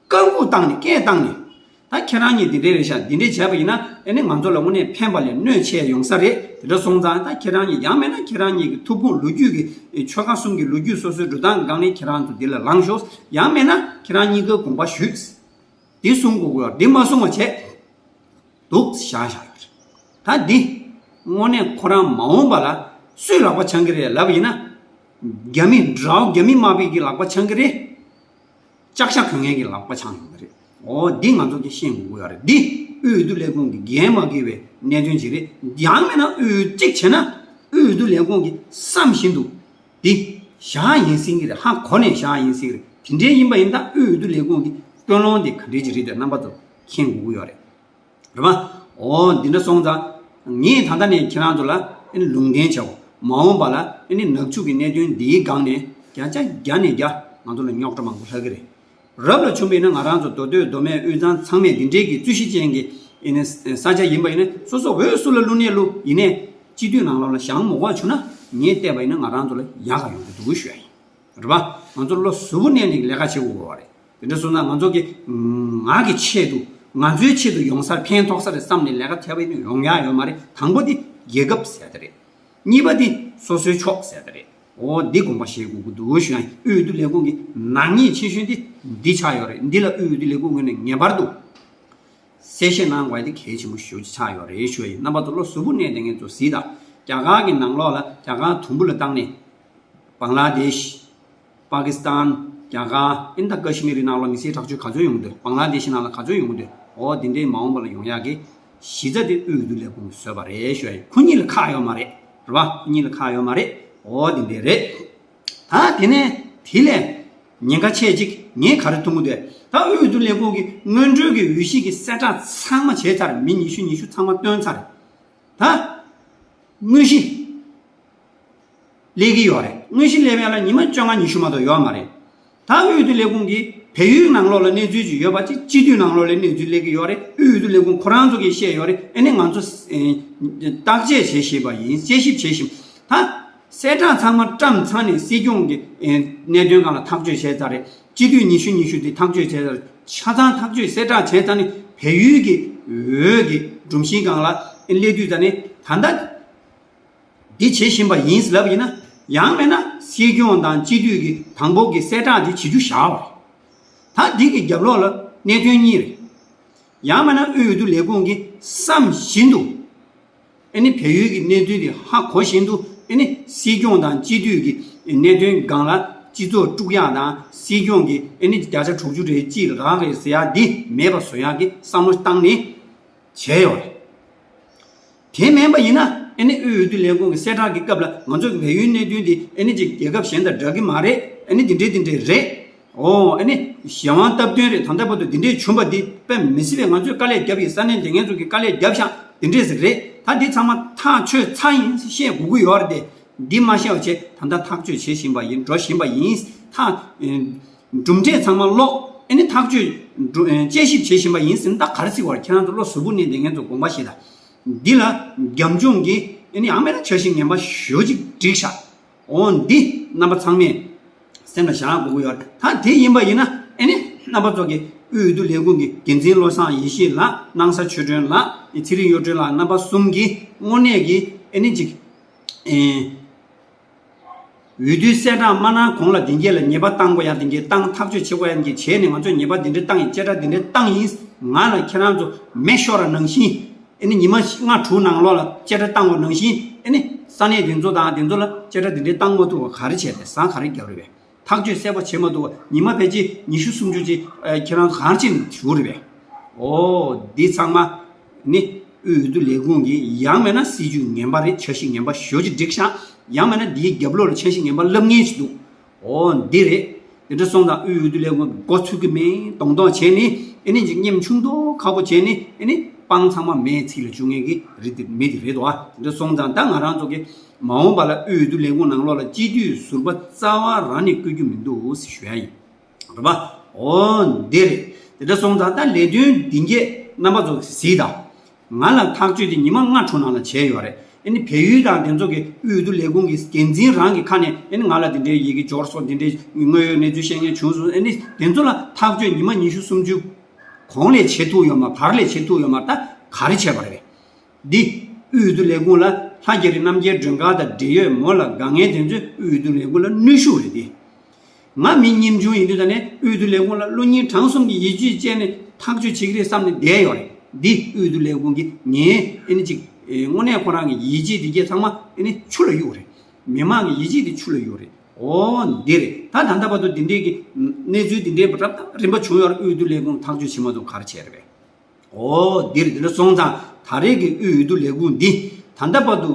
བཀའ་འགུག་བཏང་ནས་སྐད་བཏང་ནས། ད་ཁྱེད་རང་གཉིས་འདི་འདྲས་རེད་ཤག་འདི་འདྲས་བྱས་པ་ཡིན་ན་ཨེ་ནི་ང་ཚོ་ལ་དངོས་གནས་ཕན་པ་ལས་གནོད་ཆེ་ཡོང་ས་རེད། དེ་འདྲ་སོང་ཙང་ད་ཁྱེད་རང་གཉིས། ཡང་མིན་ན་ཁྱེད་རང་གཉིས་ཀྱི་ཐུགས་དགོངས་ལོ་རྒྱུས་ཀྱི་ཆོལ་ཁ་གསུམ་གྱི་ལོ་རྒྱུས་སོ་སོའི་འགྲོ་སྟངས་ཀྱི་སྒང་ནས་ཁྱེད་རང་ཚོ་འདི་ལ་ལངས་ཤོག་ཡང་མིན་ན་ཁྱེད་རང་གཉིས་ཀ་དགོངས་པ་ཞུས། འདི་གསུང་དགོས་ཀྱི་ཡོད། འདི་མ་གསུང་བ་བྱས། འདུག་བཞག་བཞག་ཡོད་རེད། ད་འདི་དངོས་གནས་ཁོ་རང་མ་འོངས་པ་ལ་སུས་ལག་པ་འཆང་གི་རེད་ལབ་ཡིན་ན། རྒྱ་མི་དགྲ་བོ་རྒྱ་མི་དམར་པོའི་གི་ལག་པ་འཆང་གི་རེད། ལྕགས་ཞྭ་གོན་མཁན་གྱི་ལག་པ་འཆང་ཡོང་གི་རེད། འོ་འདི་ང་ཚོ་གིས་ཤེས་དགོས་ཀྱི་ཡོད་རེད། འདི་དབུས་འོས་བསྡུ་ལས་ཁུངས་ཀྱི་འགན་མ་འཁྱེར་བའི་གནད་དོན་ཅིག་རེད། ཡང་མིན་ན་དབུས་གཅིག་བྱས་ན་དབུས་འོས་བསྡུ་ལས་ཁུངས་ཀྱིས་བསམ་བཞིན་དུ་འདི་བཞག་ཡིན་སྲིད་ཀྱི་རེད། ཧ་གོ་ནས་བཞག་ཡིན་སྲིད་ཀྱི་རེད། དེ་འདྲའི་ཡིན་པ་ཡིན་ད་དབུས་འོས་བསྡུ་ལས་ཁུངས་ཀྱི་ཀུན་སློང་དེ་ག་འདྲའི་ཅིག་རེད་དེ་རྣམ་པ་ཚོ་མཁྱེན་དགོས་ཀྱི་ཡོད་རེད། རེད་པ། འོ་འདི་འདྲ་སོང་ཙང་ངས་ད་ལྟ་ནས་ཁྱེད་རང་ཚོ་ལ་ཨེ་ནི་ལུང་བསྟན་བྱའོ། མ་འོངས་པ་ལ་ཨེ་ནི་ནག་ཆུ་གི་གནད་དོན་འདིའི་སྒང་ནས་བརྒྱ་ཆ་བརྒྱ་ནས་བརྒྱ་ང་ཚོ་ལ་རྙོག་དྲ་མང་པོ་ལྷག་གི་རེད། རབ་ལ་བྱུང་བ་ཡིན་ན་ང་རང་ཚོ་མདོ་སྟོད་མདོ་སྨད་དབུས་གཙང་ཚང་མས་འདི་འདྲའི་གི་རྩོད་གཞི་ཅན་གྱི་ཡིན་ན་ས་ཆ་ཡིན་པ་ཡིན་ན་སོ་སོ་འོས་སུ་ལ་བླུག་ནས་བླུག་ཡིན་ནས་སྤྱི་འཐུས་ནང་ལོགས་ལ་བཞེངས་མ་དགོས་བྱུང་ན་ངས་བལྟས་པ་ཡིན་ན་ང་རང་ཚོ་ལ་ཡག་ག་ཡོང་གི་འདུག་ཞུ་ཡ་ཡིན། རེད་པ། ང་ཚོ་བློ་གཟུ་བོ་གནས་ནས་ལས་ཀ་བྱེད་དགོས་པ་རེད། དེ་འདྲ་སོང་ན་ང་ཚོ་གི་ང་གི་ཆེད་དུ་ང་ཚོའི་ཆེད་དུ་ཡོང་སར་ཕན་ཐོགས་ས་རེད་བསམ་ནས་ལས་ཀ་བྱས་པ་ཡིན་ན་ཡོང་ཡག་ཡོད་མ་རེད། དང་པོ་དེ་རྒྱལ་ཁབ་ཟེར་དེ་རེད། གཉིས་པ་དེ་སོ་སོའི་ཕྱོགས་ཟེར་དེ་རེད། འོ་འདི་དགོངས་པ་བཞེས་དགོས་ཀྱི་འདུག་ཞུ་ཡ་ཡིན། དབུས་འོས་བསྡུ་ལས་ཁུངས་ཀྱི་ནག་ཉེས་ཆེ་ཤོས་དེ་འདི་ཆགས་ཡོད་རེད། འདི་ལ་དབུས་འོས་བསྡུ་ལས་ཁུངས་ངོས་ནས་ངེས་པར་དུ་གསལ་བཤད་གནང་དགོས་ཡ་དེ་གལ་ཆེན་པོ་ཞེ་པོ་ཅིག་ཆགས་ཡོད་རེད་ཞུ་ཡ་ཡིན། རྣམ་པ་ཚོ་བློ་གཟུ་བོ་གནས་བསྡད་མཁན་ཚོ་གཟིགས་དང་། རྒྱ་གར་གྱི་ནང་ལོགས་ལ་རྒྱ་གར་དུམ་བུ་ལ་བཏང་ནས་བང་ལ་དེཤ། པ་ཀི་སི་ཐན། རྒྱ་གར། ཨིན་ད་ཀ་ཤི་མིར་ནང་ལ་མི་སེར་དྲག་སྤྱོད་ག་ཚོད་ཡོང་གི་འདུག་བང་ལ་དེཤ་ནང་ལ་ག་ཚོད་ཡོང་གི་འདུག་འོ་དེ་འདྲའི་མ་འོངས་པ་ལ་ཡོང་ཡག་གི་གཞི་རྩ་དེ་དབུས་འོས་བསྡུ་ལས་ཁུངས་ཀྱིས་བཟོས་པ་རེད་ཞུ་ཡ་ཡིན། ཁོ་གཉིས་ལ་ཁག་ཡོད་མ་རེད། རེད་པ། ཁོ་གཉིས་ལ་ཁག་ཡོད་མ་རེད། འོ་དེ་འདྲ་རེད། ད་དེ་ནས་དེ་ལས་ཉེན་ཁ་ཆེ་གཅིག་ངས་ག་རེ་མཐོང་གི་འདུག་ད་དབུས་འོས་བསྡུ་ལས་ཁུངས་ཀྱིས་སྔོན་འགྲོའི་གི་འོས་གཞི་གི་གསལ་བསྒྲགས་ཚང་མ་བྱས་ཚར། མི་ཉི་ཤུ་ཉི་ཤུ་ཚང་མ་བཏོན་ཚར། ད་དངོས་གཞི་སླེབས་ཀྱི་ཡོད་རེད། དངོས་གཞི་སླེབས་ཡ་ལ་ཉི་མ་བཅོ་ལྔ་ཉི་ཤུ་མ་གཏོགས་ཡོད་མ་རེད། ད་དབུས་འོས་བསྡུ་ལས་ཁུངས་ཀྱིས་བལ་ཡུལ་ནང་ལོགས་ལ་གནས་ཚུལ་ཅིག་ཡོད་པ་ཅིག་སྤྱི་འཐུས་ནང་ལོགས་ལ་གནས་ཚུལ་སླེབས་ཀྱི་ཡོད་རེད། དབུས་འོས་བསྡུ་ལས་ཁུངས་ཁོ་རང་ཚོ་གིས་བཤད་ཡོད་རེད། ཨ་ནི་ང་ཚོ་ཨེ་བརྟག་དཔྱད་བྱེད་བཞིན་པ་ཡིན། དཔྱད་ཞིབ་བྱེད་བཞིན། ད་གསལ་བསྒྲགས་ཚང་མ་བཀྲམ་ཚར་ནས་སྲིད་སྐྱོང་གི་ཨེ་གནད་དོན་སྒང་ལ་ཐག་གཅོད་བྱས་ཚར་རེད། སྤྱི་འཐུས་ཉི་ཤུ་ཉི་ཤུ་དེ་ཐག་གཅོད་བྱས་ཚར། ཆ་ཚང་ཐག་གཅོད་གསལ་བསྒྲགས་བྱས་ཚར་ནས་བལ་ཡུལ་གྱི་འོས་ཀྱི་སྒྲོམ་གཞིའི་སྒང་ལ་སླེབས་དུས་ད་ནི་ད་ལྟ་འདི་བྱེད་བཞིན་པ་ཡིན་ལབ་ཡིན་ན། ཡང་མིན་ན་སྲིད་སྐྱོང་དང་སྤྱི་འཐུས་ཀྱི་དང་པོ་གི་གསལ་བསྒྲགས་འདི་བྱེད་རྒྱུ་བཞག་པ་རེད། ད་འདི་གི་རྒྱབ་ལོགས་ལ་གནད་དོན་གཉིས་རེད། ཡང་མིན་ན་དབུས་འོས་བསྡུ་ལས་ཁུངས་ཀྱིས་བསམ་བཞིན་དུ་ཨ་ནི་བལ་ཡུལ་གྱི་གནད་དོན་དེ་ཧ་གོ་བཞིན་དུ་ཨ་ནི་སྲིད་སྐྱོང་དང་སྤྱི་འཐུས་ཀྱི་གནད་དོན་སྒང་ལ་སྤྱི་ཚོགས་དཀྲུག་ཡག་དང་སྲིད་སྐྱོང་གི་ཨ་ནི་བརྒྱ་ཆ་དྲུག་ཅུ་རེ་གཅིག་རག་རེད་ཟེར་ཡག་འདི་མེད་པ་བཟོ་ཡག་གི་བསམ་བློ་བཏང་ནས་བྱས་ཡོད་རེད། དེ་མིན་པ་ཡིན་ན་ཨ་ནི་དབུས་འོས་བསྡུ་ལས་ཁུངས་ཀྱི་གསལ་བསྒྲགས་ཀྱི་སྐབས་ལ་ང་ཚོ་གི་བལ་ཡུལ་གནད་དོན་འདི་ཨ་ནི་ཅིག་རྒྱལ་ཁབ་གཞན་དང་འདྲ་གི་མ་རེད། ཨ་ནི་འདི་འདྲའི་འདི་འདྲའི་རེད། ཨོ་ཨ་ནི་གཞན་དབང་སྟབས་བསྟུན་རེད། ད་ལྟ་བར་དུ་འདི་འདྲའི་བྱུང་བ་འདི་དཔེ་མི་སྲིད་པའི་ང་ཚོས་དཀའ་ལས་བརྒྱབ་ཡིན། ས་གནས་དེ་སྔོན་ཚོ་གི་དཀའ་ལས་བརྒྱབ་ཤག་འདི་འདྲས་ཟིག་རེད། ད་འདི་ཚང་མ་ཐག་ཆོད་ཚར་ཡིན་ཟེར་བཤད་དགོས་ཀྱི་ཡོད་རེད་དེ། འདི་མ་བཤད་པ་བྱས་ད་ལྟ་ཐག་གཅོད་བྱེད་བཞིན་པ་ཡིན། འགྲོ་བཞིན་པ་ཡིན། ཐག་གྲུབ་འབྲས་ཚང་མ་ཀློག་ཨ་ནི་ཐག་གཅོད་དཔྱད་ཞིབ་བྱེད་བཞིན་པ་ཡིན་ཟེར་ན་ད་ག་རེ་ཟེར་བ་རེད། ཁྱེད་རང་ཚོ་བློ་གཟུ་བོ་གནས་བསྡད་མཁན་ཚོ་དགོངས་པ་བཞེས་དང་། འདི་ལ་རྒྱབ་ལྗོངས་ཀྱི་ཨ་ནི་ཡང་མིན་ན་འཆར་གཞི་ངན་པ་ཞེ་པོ་ཅིག་བསྒྲིགས་ཤག་འོ་འདི་རྣམ་པ་ཚང་མས་སེམས་ལ་བཞག་དགོས་ཀྱི་ཡོད་རེད། ད་དེ་ཡིན་པ་ཡིན་ན་ཨ་ནི་རྣམ་པ་ཚོ་གི་དབུས་འོས་བསྡུ་ལས་ཁུངས་ཀྱི་འགན་འཛིན་བློ་བཟང་ཡེ་ཤེས་ལགས། སྣང་ས་ཆོས་སྒྲོན་ལགས། ཚེ་རིང་གཡུ་སྒྲོན་ལགས། རྣམ་པ་གསུམ་གྱིས་དངོས་གནས་ཀྱི་ཨ་ནི་ཅིག་ཨེ། འོས་བསྡུའི་གསལ་བསྒྲགས་མ་གནང་གོང་ལ་དེ་འགྱེད་ལ་ཉེས་པ་བཏང་དགོས་ཡ་དེ་འགྱེད་བཏང་། ཐག་གཅོད་བྱེད་དགོས་ཡ་དེ་འགྱེད་བྱས་ནས་ང་ཚོས་ཉེས་པ་དེ་འདྲ་བཏང་ཡིན། བཅད་ཁྲ་དེ་འདྲ་བཏང་ཡིན། ང་ལ་ཁྱེད་རང་ཚོ་མེ་ཤོར་བ་ནང་བཞིན་ཨ་ནི་ཉི་མ་ལྔ་དྲུག་ནང་ལོགས་ལ་བཅད་ཁྲ་བཏང་བ་ནང་བཞིན་ཨ་ནི་ས་གནས་དེ་ཚོ་དང་དེ་ཚོ་ལ་བཅད་ཁྲ་དེ་འདྲ་བཏང་མ་ཐུབ་པ་ག་རེ་བྱས་ཏེ་ཟ་ག་རེ་བརྒྱབ་རེད་པས། ཐག་གཅོད་གསལ་པོ་བྱེད་མ་ཐུབ་པ་ཉི་མ་ཕལ་ཆེར་ཉི་ཤུ་སུམ་ཅུ་ཅིག་ཨ་ཁྱེད་རང་ཚོ་ག་རེ་བྱས་ནས་བཞུགས་རེད་པས། ཨོ་འདི་ཚང་མ་ནི་དབུས་འོས་བསྡུ་ལས་ཁུངས་ཀྱིས་ཡང་མིན་ན་སྲིད་ཇུས་ངན་པ་རེད། འཆར་གཞི་ངན་པ་ཞེ་པོ་ཅིག་བསྒྲིགས་ཤག་ཡང་མིན་ན་འདིའི་རྒྱབ་ལོགས་ལ་འཆར་གཞི་ངན་པ་ལབ་མཁན་ཞིག་འདུག་ཨོ་འདི་རེད། དེ་འདྲ་སོང་ཙང་དབུས་འོས་བསྡུ་ལས་ཁུངས་མགོ་ཚོས་ཀྱི་མེད་གདོང་གདོང་བྱས་ནས་ཨ་ནི་ཅིག་སྙེམས་ཆུང་དུ་ཁག་པོ་བྱས་ནས་ཨ་ནི་སྤང་ཚང་མ་མེད་ཚིག་ལ་བཅུག་མཁན་གྱི་རིགས་དེ་མི་དེ་རེད་དོ། ཨ་དེ་འདྲ་སོང་ཙང་ད་ང་རང་ཚོ་གི་མ་འོངས་པ་ལ་དབུས་འོས་བསྡུ་ལས་ཁུངས་ནང་ལོགས་ལ་སྤྱི་འཐུས་ཟུར་པ་རྩ་བ་རང་ནས་བསྐོ་རྒྱུ་མི་འདུག་ཟེར་ཞུ་ཡ་ཡིན། རེད་པ། འོ་འདི་རེད། དེ་འདྲ་སོང་ཙང་ད་ལས་དོན་འདི་འགྱེད་རྣམ་པ་ཚོ་གཟིགས་དང་། ང་ལ་ཐག་གཅོད་དེ་ཉི་མ་ལྔ་དྲུག་ནང་ལ་བྱས་ཡོད་རེད། ཨ་ནི་བལ་ཡུལ་དང་དེ་ཚོ་གི་དབུས་འོས་བསྡུ་ལས་ཁུངས་ཀྱི་འགན་འཛིན་རང་གི་ཁ་ནས་ཨ་ནི་ང་ལ་དེ་འདྲའི་ཡི་གེ་འབྱོར་སོང་། དེ་འདྲའི་དངོས་ཡོད་གནས་ཚུལ་བཤད་མཁན་བྱུང་སོང་། ཨ་ནི་དེ་ཚོ་ལ་ཐག་གཅོད་ཉི་མ་ཉི་ཤུ་སུམ་ཅུ་གོང་ལས་བྱེད་ཐུབ་ཡོད་མ། བར་ལས་བྱེད་ཐུབ་ཡོད་མ། ད་ག་རེ་བྱས་པ་རེད། འདི་དབུས་འོས་བསྡུ་ལས་ཁུངས་ལ་ལྷ་རྒྱ་རི་རྣམ་རྒྱལ་སྒྲོལ་དཀར་དང་འབྲེལ་ཡོད་མོ་ལ་དགའ་མཁན་དེ་ཚོས་དབུས་འོས་བསྡུ་ལས་ཁུངས་ལ་གནོན་ཤུགས་རེད་དེ། ང་མི་ཉམ་ཆུང་ཡིན་དུས་ད་ནས་དབུས་འོས་བསྡུ་ལས་ཁུངས་ལ་བློ་སྙིང་བྲང་གསུམ་གྱི་ཡིད་ཆེས་བྱས་ནས་ཐག་གཅོད་བྱེད་ཀྱི་རེད་བསམ་ནས་བསྡད་ཡོད་རེད། འདི་དབུས་འོས་བསྡུ་ལས་ཁུངས་ཀྱིས་ངའི་ཨ་ནི་ཅིག་དངོས་གནས་ཁོ་རང་གི་ཡིད་ཆེས་དེ་གས་ཚང་མ་ཨ་ནི་ཆུ་ལ་གཡུག་རེད། མི་མང་གི་ཡིད་ཆེས་དེ་ཆུ་ལ་གཡུག་རེད། འོ་འདི་རེད། ད་ད་ལྟ་བར་དུ་འདི་འདྲའི་གི་གནས་ཚུལ་འདི་འདྲའི་རབ་དང་རིམ་པ་བྱུང་ཡོད་རེད། དབུས་འོས་བསྡུ་ལས་ཁུངས་ཐག་གཅོད་བྱེད་མ་ཐུབ་ག་རེ་བྱས་རེད་པས། འོ་འདིར་འདི་འདྲ་སོང་ཙང་ད་རེས་ཀྱི་དབུས་འོས་བསྡུ་ལས་ཁུངས་འདི་ད་ལྟ་བར་དུ་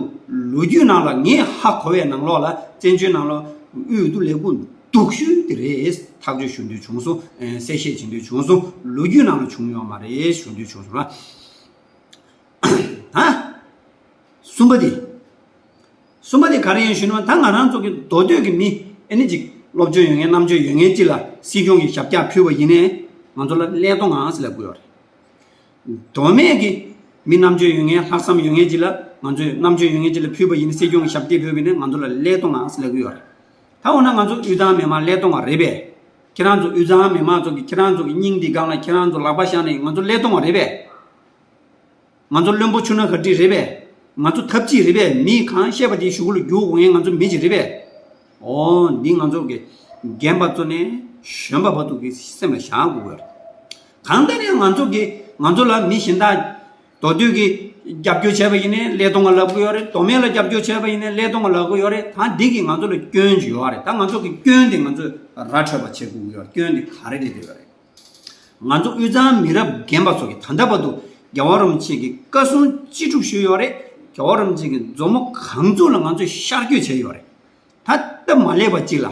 ལོ་རྒྱུས་ནང་ལ་ངས་ཧ་གོ་བའི་ནང་ལོགས་ལ་བཙན་བྱོལ་ནང་ལ་དབུས་འོས་བསྡུ་ལས་ཁུངས་སྡུག་ཤོས་དེ་རེད། ཐག་གཅོད་ཞུ་འདོད་བྱུང་སོང་། ཨེ་གསལ་བཤད་བྱེད་འདོད་བྱུང་སོང་། ལོ་རྒྱུས་ནང་ལ་བྱུང་ཡོད་མ་རེད་ཞུ་འདོད་བྱུང་སོང་ལ། ད་གསུམ་པ་དེ། གསུམ་པ་དེ་ག་རེ་ཡིན་ཞུ་ན། ད་ང་རང་ཚོ་གི་མདོ་སྟོད་ཀྱི་མི་ཨེ་ནི་ཅིག་ སློབ་སྦྱོང་ཡོད་མཁན་རྣམ་དཔྱོད་ཡོད་མཁན་ཅིག་ལ་སྲིད་སྐྱོང་གི་ཞབས་བཀྱག་ཕུལ་བ་ཡིན་ནའི་ང་ཚོ་ལ་ཀླད་སྟོང་ངང་ཟེར་ལབ་དགོས་ཡོད་རེད། མདོ་སྨད་ཀྱི་མི་རྣམ་དཔྱོད་ཡོད་མཁན་ལྷག་བསམ་ཡོད་མཁན་ཅིག་ལ་ང་ཚོས་རྣམ་དཔྱོད་ཡོད་མཁན་ཅིག་ལ་ཕུལ་བ་ཡིན་ནའི་སྲིད་སྐྱོང་གི་ཞབས་བཀྱག་ཕུལ་བ་ཡིན་ནའི་ང་ཚོ་ལ་ཀླད་སྟོང་ངང་ཟེར་ལབ་ཀྱི་ཡོད་རེད། ད་འོ་ན་ང་ཚོ་དབུས་གཙང་མི་མང་ཀླད་སྟོང་བ་རེད་པས། ཁྱེད་རང་ཚོ་དབུས་གཙང་མི་མང་ཚོ་གི་ཁྱེད་རང་ཚོ་གི་སྙིང་འདི་སྒང་ལ་ཁྱེད་རང་ཚོ་ལག་པ་བཞག་ནས་ང་ཚོ་ཀླད་སྟོང་བ་རེད་པས། ང་ཚོ་བློན་པོ་ཆུང་ན་ག་འདྲ་རེད་པས། ང་ཚོ་ཐབས་ཅིག་རེད་པས། མི་གང་བཤད་པ་དེ་གཞུག་གུ་ལ་རྒྱུག་འོང་ཡས་ང་ཚོ་མི་ཅིག་རེད་པས། འོ་འདི་ང་ཚོ་གི་རྒན་པ་ཚོ་ནས་གཞོན་པ་བར་དུ་གི་སེམས་ལ་བཞག་དགོས་ཀྱི་ཡོད་རེད། གང་ལྟར་ཡང་ང་ཚོ་གི་ང་ཚོ་ལ་མི་གཞན་དག་མདོ་སྟོད་ཀྱི་རྒྱབ་སྐྱོར་བྱས་པ་ཡིན་ནའི་ཀླད་སྟོང་བ་ལབ་ཀྱི་ཡོད་རེད། མདོ་སྨད་ལ་རྒྱབ་སྐྱོར་བྱས་པ་ཡིན་ནའི་ཀླད་སྟོང་བ་ལབ་ཀྱི་ཡོད་རེད། ད་འདི་གིས་ང་ཚོ་ལ་སྐྱོན་ཅིག་ཡོད་རེད། ད་ང་ཚོ་གི་སྐྱོན་དེ་ང་ཚོས་ར་འཕྲོད་པ་བྱེད་དགོས་ཀྱི་ཡོད་རེད། སྐྱོན་དེ་ག་རེ་རེད་དེ་ཡོད་རེད། ང་ཚོ་དབུས་གཙང་མི་རབས་རྒན་པ་ཚོ་གིས་ད་ལྟ་བར་དུ་རྒྱལ་བ་རིན་པོ་ཆེ་གི་བཀའ་གསུང་ཅི་སྒྲུབ་ཞུས་ཡོད་རེད། རྒྱལ་བ་རིན་པོ་ཆེ་གི་མཛུབ་མོ་གང་བཙུགས་ལ་ང་ཚོས་ཤར་བསྐྱོད་བྱས་ཡོད་རེད། ད་སྟབས་མ་ལེགས་པ་གཅིག་ལ་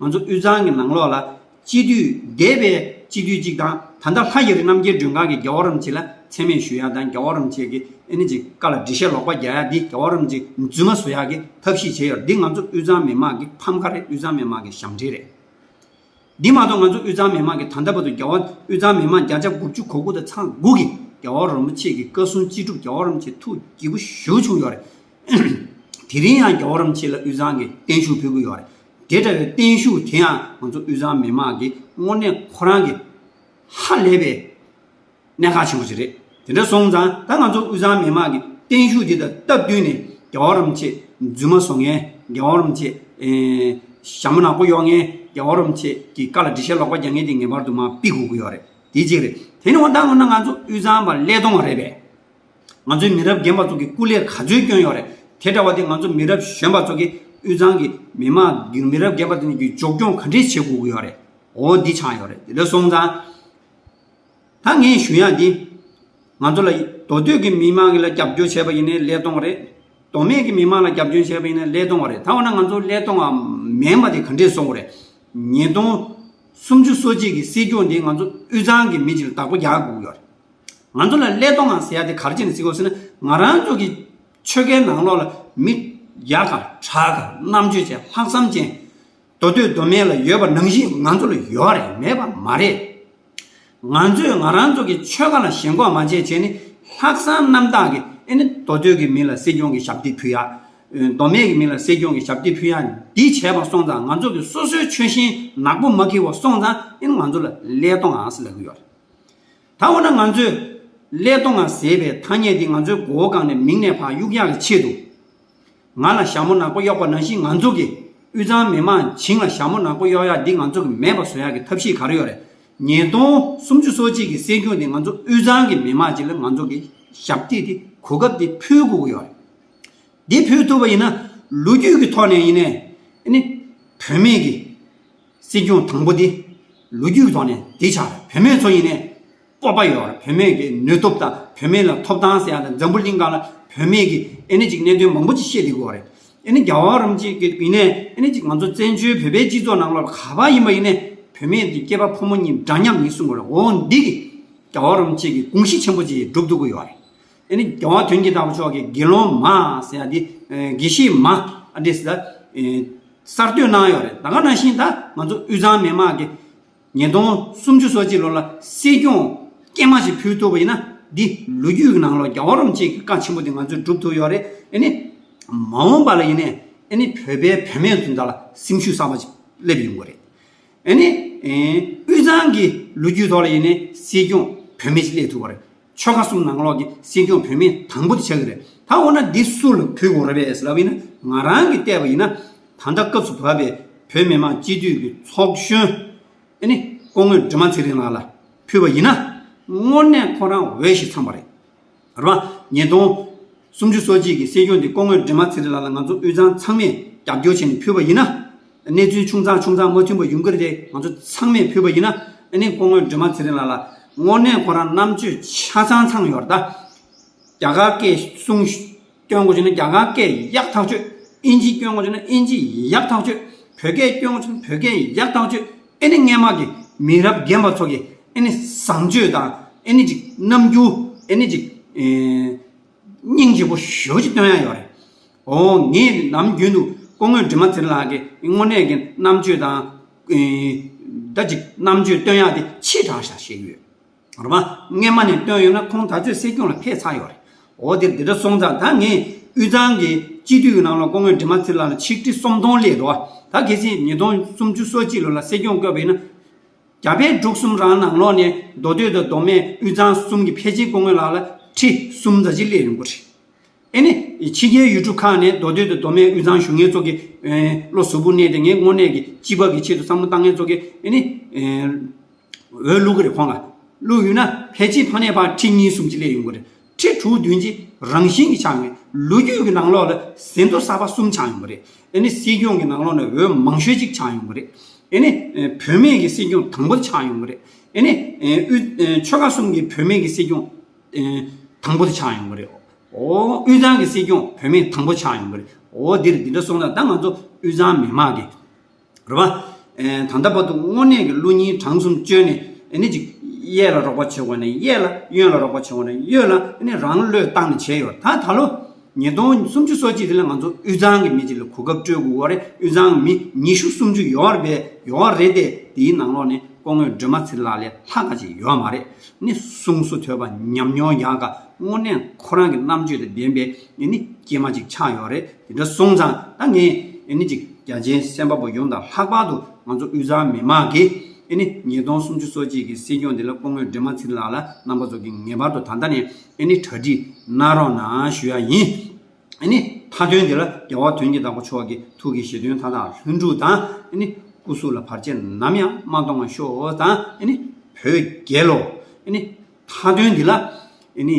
ང་ཚོ་དབུས་གཙང་གི་ནང་ལོགས་ལ་སྤྱི་འཐུས་འདས་པའི་སྤྱི་འཐུས་གཅིག་དང་ད་ལྟ་ལྷ་རྒྱ་རི་རྣམ་རྒྱལ་སྒྲོལ་དཀར་གྱིས་རྒྱལ་བ་རིན་པོ་ཆེ་ལ་མཚན་སྨད་ཞུ་ཡ་དང་རྒྱལ་བ་རིན་པོ་ཆེ་གི་ཨེ་ནི་ཅིག་བཀའ་ལ་འགྲེལ་བཤད་ལོག་པ་རྒྱག་ཡ་འདི་རྒྱལ་བ་རིན་པོ་ཆེ་རྫུན་མ་བཟོ་ཡ་གི་ཐབས་ཤེས་བྱས་ཡོད་རེད། འདི་ང་ཚོ་དབུས་གཙང་མི་མང་གི་ཕམ་ཁ་རེད། དབུས་གཙང་མི་མང་གི་ཞབས་འདྲེན་རེད། འདི་མ་གཏོགས་ང་ཚོ་དབུས་གཙང་མི་མང་གིས་ད་ལྟ་བར་དུ་རྒྱལ་བ་དབུས་གཙང་མི་མང་བརྒྱ་ཆ་དགུ་བཅུ་གོ་དགུ་དང་ཚེག་དགུ་གིས་རྒྱལ་བ་རིན་པོ་ཆེ་གི་བཀའ་གསུང་ཅི་སྒྲུབ་རྒྱལ་བ་རིན་པོ་ཆེ་ཐུགས་དགྱེས་པོ་ཞེ་པོ་བྱུང་ཡོད་རེད། དེ་རིང་ཡང་རྒྱལ་བ་རིན་པོ་ཆེ་ལ་དབུས་གཙང་གིས་བརྟན་བཞུགས་ཕུལ་གྱི་ཡོད་རེད། དེ་འདྲ་བའི་བརྟན་བཞུགས་དེ་ཡང་ང་ཚོ་དབུས་གཙང་མི་མང་གིས་དངོས་གནས་ཁོ་རང་གི་ཧ་ལས་པའི་གནད་འགག་ཆེན་པོ་ཞིག་རེད། དེ་འདྲ་སོང་ཙང་ད་ང་ཚོ་དབུས་གཙང་མི་མང་གི་བརྟན་བཞུགས་འདི་དང་སྟབས་བསྟུན་ནས་རྒྱལ་བ་རིན་པོ་ཆེ་རྫུན་མ་བཟོ་མཁན། རྒྱལ་བ་རིན་པོ་ཆེ་ཨེ་ཞྭ་མོ་ནག་པོ་གཡོག་མཁན། རྒྱལ་བ་རིན་པོ་ཆེ་གི་བཀའ་ལ་འགྲེལ་བཤད་ལོག་པ་རྒྱག་མཁན་དེ་ངེས་པར་དུ་མར་ཕུད་དགོས་ཀྱི་ཡོད་རེད། དེ་གཅིག་རེད། དེ་ནས་འོ་ད་འོ་ན་ང་ཚོ་དབུས་གཙང་པ་ཀླད་སྟོང་བ་རེད་པས། ང་ཚོའི་མི་རབས་རྒན་པ་ཚོ་གི་སྐུ་ལས་ག་ཚོད་བསྐྱོན་ཡོད་རེད། དེ་འདྲ་བ་དེ་ང་ཚོ་མི་རབས་གཞོན་པ་ཚོ་གི་དབུས་གཙང་གི་མི་མང་གི་མི་རབས་རྒན་པ་དེ་ཚོ་གི་མགྱོགས་སྐྱོང་ག་འདྲས་བྱེད་དགོས་ཀྱི་ཡོད་རེད། འོ་འདི་ཆགས་ཡོད་རེད། དེ་འདྲ་སོང་ཙང་། ད་ངས་ཞུ་ཡག་འདི། ང་ཚོ་ལ་མདོ་སྟོད་ཀྱི་མི་མང་གི་ལ་རྒྱབ་སྐྱོར་བྱས་པ་ཡིན་ནའི་ཀླད་སྟོང་རེད། མདོ་སྨད་ཀྱི་མི་མང་ལ་རྒྱབ་སྐྱོར་བྱས་པ་ཡིན་ནའི་ཀླད་སྟོང་བ་རེད། ད་འོ་ན་ང་ཚོ་ཀླད་སྟོང་བ་མིན་པ་དེ་ག་འདྲས་སོང་བ་རེད། ཉིས་སྟོང་སུམ་ཅུ་སོ་གཅིག་གི་སྲིད་སྐྱོང་འདི་ང་ཚོ་དབུས་གཙང་གི་མི་གཅིག་ལ་བདག་པོ་རྒྱག་དགོས་ཀྱི་ཡོད་རེད། ང་ཚོ་ལ་ཀླད་སྟོང་བ་ཟེར་ཡག་དེ་ག་རེ་བྱས་ནས་ཟེར་དགོས་ཟེར་ན་ང་རང་ཚོ་གི་ཆོལ་ཁའི་ནང་ལོགས་ལ་མི་ཡག་ག་དྲག་ག་རྣམ་དཔྱོད་ཅན་ལྷག་བསམ་ཅན། མདོ་སྟོད་མདོ་སྨད་ལ་ཡོད་པ་ནང་བཞིན་ང་ཚོ་ལ་ཡོད་རེད། མེད་པ་མ་རེད། ང་ཚོས་ང་རང་ཚོ་གི་ཆོལ་ཁ་ལ་ཞེན་ཁོག་མ་བྱས་བྱས་ནས་ལྷག་བསམ་རྣམ་དག་གིས་ཨེ་ནི་མདོ་སྟོད་ཀྱི་མི་ལ་སྲིད་སྐྱོང་གི་ཞབས་སྟེགས་ཕུལ་ཡག་མདོ་སྨད་ཀྱི་མི་ལ་སྲིད་སྐྱོང་གི་ཞབས་སྟེགས་ཕུལ་ཡག་འདི་བྱས་པ་སོང་ཙང་ང་ཚོ་གི་སོ་སོའི་ཆོལ་ཞེན་ནག་པོ་མ་འཁྱེར་བ་སོང་ཙང་ཨེ་ནི་ང་ཚོ་ལ་ཀླད་སྟོང་ཨང་ཟེར་ལབ་ཀྱི་ཡོད་རེད། ད་འོ་ན་ང་ཚོས་ཀླད་སྟོང་ང་ཟེར་བའི་ཐ་སྙད་འདི་ང་ཚོའི་མགོ་བོ་གང་ནས་མིང་ནས་ཕར་གཡུག་ཡག་གི་ཆེད་དུ། ང་ལ་ཞྭ་མོ་ནག་པོ་གཡོགས་པ་ནང་བཞིན་ང་ཚོ་གི་དབུས་གཙང་མི་མང་བྱིངས་ལ་ཞྭ་མོ་ནག་པོ་གཡོགས་ཡག་འདི་ང་ཚོ་གི་མེད་པ་བཟོ་ཡག་གི་ཐབས་ཤེས་ག་རེ་ཡོད་རེད། ཉིས་སྟོང་སུམ་ཅུ་སོ་གཅིག་གི་སྲིད་སྐྱོང་འདི་ང་ཚོ་དབུས་གཙང་གི་མི་མང་ཅིག་ལ་ང་ཚོ་གི་ཞབས་སྟེགས་འདི་གོ་སྐབས་འདི་ཕུལ་དགོས་ཀྱི་ཡོད་རེད། འདི་ཕུལ་ཐུབ་པ་ཡིན་ན་ལོ་རྒྱུས་ཀྱི་ཐོག་ནས་ཡིན་ནའི་ཨ་ནི་བུད་མེད་ཀྱི་སྲིད་སྐྱོང་དང་པོ་འདི་ལོ་རྒྱུས་ཀྱི་ཐོག་ནས་འདི་ཆགས་རེད། བུད་མེད་ཚོ་ཡིན་ནའི་སྤོབས་པ་ཡོད་རེད། བུད་མེད་ཀྱི་ནུས་སྟོབས་དང་བུད་མེད་ལ་ཐོབ་ཐང་ཟེར་ཡ་དང་འཛམ་བུ་གླིང་སྒང་ལ་བུད་མེད་ཀྱི་ཨ་ནི་ཅིག་གནད་དོན་མང་པོ་ཅིག་བཤད་བསྡད་ཀྱི་ཡོད་རེད། ཨ་ནི་རྒྱལ་བ་རིན་པོ་ཆེ་གི་ཡིན་ནའི་ཨ་ནི་ཅིག་ང་ཚོ་བཙན་བྱོལ་བོད་པའི་སྤྱི་ཚོགས་ནང་ལོགས་ག་པར་ཡིན་པ་ཡིན་ནའི་བུད་མེད་འདི་སྐྱེས་པ་ཕོ་མོ་གཉིས་འདྲ་མཉམ་ཡིན་གསུང་གི་རེད། འོ་འདི་གི་རྒྱལ་བ་རིན་པོ་ཆེ་གི་དགོངས་གཞི་ཆེན་པོ་ཅིག་སྒྲུབ་ཐུབ་ཀྱི་ཡོད་རེད། ཨ་ནི་རྒྱལ་བ་དོན་གྱི་བདག་པོ་མཆོག་གིས་དགེ་སློང་མ་ཟེར་ཡ་འདི་ཨེ་དགེ་བཤེས་མ་ཨ་འདྲས་ཟེར་ད་ཨེ་གསར་གཏོད་གནང་ཡོད་རེད། ད་ག་ནང་བཞིན་ད་ང་ཚོ་དབུས་གཙང་མི་མང་གི་ཉིས་སྟོང་སུམ་ཅུ་སོ་གཅིག་ལོ་ལ་སྲིད་སྐྱོང་སྐྱེས་མ་ཞིག་ཕུལ་ཐུབ་པ་ཡིན་ན་འདི་ལོ་རྒྱུས་ཀྱི་ནང་ལོགས་རྒྱལ་བ་རིན་པོ་ཆེ་གི་བཀའ་ཆེན་པོ་འདི་ང་ཚོས་སྒྲུབ་ཐུབ་ཡོད་རེད། ཨ་ནི་མ་འོངས་པ་ལ་ཡིན་ནའི་ཨ་ནི་བོད་པའི་བུད་མེད་ཚོ་འདི་ལ་སེམས་ཤུགས་གསར་པ་ཞིག་སླེབས་ཡོང་གི་རེད། ཨ་ནི་ཨེ་དབུས་གཙང་གི་ལོ་རྒྱུས་ཐོག་ལ་ཡིན་ནའི་སྲིད་སྐྱོང་བུད་མེད་ཅིག་སླེབས་ཐུབ་པ་རེད། ཆོལ་ཁ་གསུམ་ནང་ལོགས་ཀྱི་སྲིད་སྐྱོང་བུད་མེད་དང་པོ་དེ་ཆགས་ཀྱི་རེད། ད་འོ་ན་འདི་སུ་ལ་ཕུལ་དགོས་རེད་པས་ལབ་ཡིན་ན་ང་རང་གིས་བལྟས་པ་ཡིན་ན་ད་ལྟ་སྐབས་སུ་བབས་པའི་བོད་མི་མང་སྤྱི་འཐུས་ཀྱི་ཚོགས་གཞོན་ཨ་ནི་སྐུ་ངོ་སྒྲོལ་མ་ཚེ་རིང་ལགས་ལ་ཕུལ་བ་ཡིན་ན་དངོས་གནས་ཁོ་རང་འོས་ཤིང་འཚམས་པ་རེད། རེད་བ། ཉིས་སྟོང་སུམ་ཅུ་སོ་གཅིག་གི་སྲིད་སྐྱོང་འདི་སྐུ་ངོ་སྒྲོལ་མ་ཚེ་རིང་ལགས་ལ་ང་ཚོ་དབུས་གཙང་ཚང་མས་རྒྱབ་སྐྱོར་བྱས་ནས་ཕུལ་བ་ཡིན་ན། གནས་ཚུལ་ཆུང་ཙག་ཆུང་ཙག་མ་མཐུན་པ་ཡོང་གི་རེད་དེ་ང་ཚོ་ཚང་མས་ཕུལ་བ་ཡིན་ན་ཨ་ནི་སྐུ་ངོ་སྒྲོལ་མ་ཚེ་རིང་ལགས་ལ་དངོས་གནས་ཁོ་རང་རྣམ་དཔྱོད་ཆ་ཚང་ཚང་ཡོད་རེད་ད། རྒྱ་གར་སྐད་གསུང་སྐྱོན་དགོས་བྱུང་ན་རྒྱ་གར་སྐད་ཡག་ཐག་ཆོད། ཨིན་ཇི་སྐྱོན་དགོས་བྱུང་ན་ཨིན་ཇི་ཡག་ཐག་ཆོད། བོད་སྐད་སྐྱོན་དགོས་བྱུང་ན་བོད་སྐད་ཡག་ཐག་ཆོད། ཨ་ནི་སྔས་མ་གི་མི་རབས་རྒན་པ་ཚོ་གི་ཨ་ནི་བཟང་སྤྱོད་དང་ཨ་ནི་ཅིག་རྣམ་འགྱུར་ཨ་ནི་ཅིག་ཨེ་སྙིང་རྗེ་པོ་ཞེ་པོ་ཅིག་སྟོན་ཡ་ཡོད་རེད། ཨོ་ངས་ནམ་རྒྱུན་དུ་སྐུ་ངོ་སྒྲོལ་མ་ཚེ་རིང་ལགས་ཀྱི་དངོས་གནས་ཀྱི་རྣམ་དཔྱོད་དང་ ཨེ། ད་ཅིག་རྣམ་དཔྱོད་སྟོན་ཡག་དེ་ཕྱི་དྲགས་ཤག་བཤད་ཀྱི་ཡོད། རེད་པ། སྔས་མ་ནས་བཏོན་ཡོད་ན་ཁོང་ད་ཚོད་སྲིད་སྐྱོང་ལ་ཕེབས་ཚར་ཡོད་རེད། འོ་དེ་འདི་འདྲ་སོང་ཙང་ད་ངས་དབུས་གཙང་གི་སྤྱི་འཐུས་ཀྱི་ནང་ལ་སྐུ་ངོ་སྒྲོལ་མ་ཚེ་རིང་ལགས་ལ་ཆིག་ཁྲི་སུམ་སྟོང་སླེབས་འདུག་ད་གལ་སྲིད་ཉིས་སྟོང་སུམ་ཅུ་སོ་གཅིག་ལོ་ལ་སྲིད་སྐྱོང་བསྐོས་པ་ཡིན་ན། རྒྱ་བལ་འབྲུག་གསུམ་རང་ནང་ལོགས་ནས་མདོ་སྟོད་དང་མདོ་སྨད་དབུས་གཙང་གསུམ་གྱི་ཕལ་ཆེར་སྐུ་ངོ་ལགས་ལ་ཁྲི་གསུམ་ཙམ་ཅིག་སླེབས་ཡོང་གི་རེད། ཨེ་ནི། ཕྱི་རྒྱལ་ཡུལ་གྲུ་ཁག་ནས་མདོ་སྟོད་དང་མདོ་སྨད་དབུས་གཙང་བཞུགས་མཁན་ཚོ་གིས་ཨེ། བློ་གཟུ་བོར་གནས་ཏེ་ངས་དངོས་གནས་ཀྱི་སྤྱི་པ་གི་ཆེད་དུ་བསམ་བློ་བཏང་མཁན་ཚོ་གིས་ཨེ་ནི། ཨེ། འོས་བླུག་གི་རེད། ཁོང་ལ་བླུག་ཡོད་ན་ཕལ་ཆེར་ཕ་ནས་ཕར་ཁྲི་གཉིས་གསུམ་ཅིག་སླེབས་ཡོང་གི་རེད། ཁྲི་དྲུག་བདུན་ཅིག་རང་བཞིན་གྱིས་ཆགས་ཡོང་གི། ལོ་རྒྱུས་ཀྱི་ནང་ལོགས་ལ་ཟིན་ཐོ་གསར་པ་གསུམ་ཆགས་ཡོང་གི་རེད། ཨེ་ནི། སྲིད་སྐྱོང་གི་ནང་ལོགས་ནས་འོས་མང་ཤོས་ཅིག་ཆགས་ཡོང་གི་རེད། ཨེ་ནི། ཨེ། བུད་མེད་ཀྱི་སྲིད་སྐྱོང་དང་པོ་ཆགས་ཡོང་གི་རེད། ཨེ་ནི། ཨེ། དབུས། ཨེ། ཆོལ་ཁ་གསུམ་གྱི་བུད་མེད་ཀྱི་སྲིད་སྐྱོང་། ཨེ། དང་པོ་དེ་ཆགས་ཡོང་གི་རེད། འོ། དབུས་གཙང་གི་སྲིད་སྐྱོང་བུད་མེད་དང་པོ་ཆགས་ཡོང་གི་རེད། འོ་འདིར་འདི་འདྲ་སོང་ཙང་ད་ང་ཚོ་དབུས་གཙང་མི་མང་གི། རེད་པ། ཨེ། ད་ལྟ་བར་དུ་དངོས་གནས་ཀྱི་བློ་སྙིང་བྲང་གསུམ་བཅོལ་ནས་ཨེ་ནི་ཅིག་གཡས་ལ་རོགས་པ་བྱེད་དགོས་ན་གཡས་ལ། གཡོན་ལ་རོགས་པ་བྱེད་དགོས་ན་གཡོན་ལ། ཨེ་ནི་རང་བློས་བཏང་ནས་བྱས་ཡོད། ད་ད་ལོ་ཉིས་སྟོང་སུམ་ཅུ་སོ་གཅིག་དེ་ལ་ང་ཚོ་དབུས་གཙང་གི་མི་གཅིག་ལ་གོ་སྐབས་སྤྲོད་དགོས་པ་རེད། དབུས་གཙང་གི་མི་ཉི་ཤུ་སུམ་ཅུ་ཡོད་རེད་པས། ཡོད་རེད་དེ། དེའི་ནང་ལོགས་ནས་སྐུ་ངོ་སྒྲོལ་མ་ཚེ་རིང་ལགས་ལས་ལྷག་ག་ཅིག་ཡོད་མ་རེད། ནི་གསུང་སོ་ཐོས་པ་ཉམས་མྱོང་ཡག་ག། དངོས་གནས་ཁོ་རང་གི་རྣམ་དཔྱོད་དང་ལྡན་པའི་ཨེ་ནི་སྐྱེས་མ་ཅིག་ཆགས་ཡོད་རེད། དེ་འདྲ་སོང་ཙང་ད་ངས་ཨེ་ནི་ཅིག་རྒྱ་ཆེའི་སེམས་པ་པོ་ཡོངས་དང་ལྷག་པར་དུ་ང་ཚོ་དབུས་གཙང་མི་མང་གིས་ཨེ་ནི་ཉིས་སྟོང་སུམ་ཅུ་སོ་གཅིག་གི་སྲིད་སྐྱོང་འདི་ལ་སྐུ་ངོ་སྒྲོལ་མ་ཚེ་རིང་ལགས་ལ་རྣམ་པ་ཚོ་གིས་ངེས་པར་དུ་ད་ལྟ་ནས་ཨེ་ནི་གྲ་སྒྲིག་གནང་རོགས་གནང་ཞུ་ཡ་ཡིན། ཨེ་ནི་མཐའ་དོན་འདི་ལ་རྒྱལ་བ་དོན་གྱི་བདག་པོ་མཆོག་གི་ཐུགས་ཀྱི་བཞེད་དོན་མཐའ་དག་ལྷུན་གྲུབ་དང་། ཨེ་ནི་སྐུ་གཟུགས་ལ་བར་ཆད་ནམ་ཡང་མ་གཏོང་བར་ཤོག་དང་། ཨེ་ནི་བོད་རྒྱལ་ལོ། ཨེ་ནི་མཐའ་དོན་འདི་ལ་ཨེ་ནི་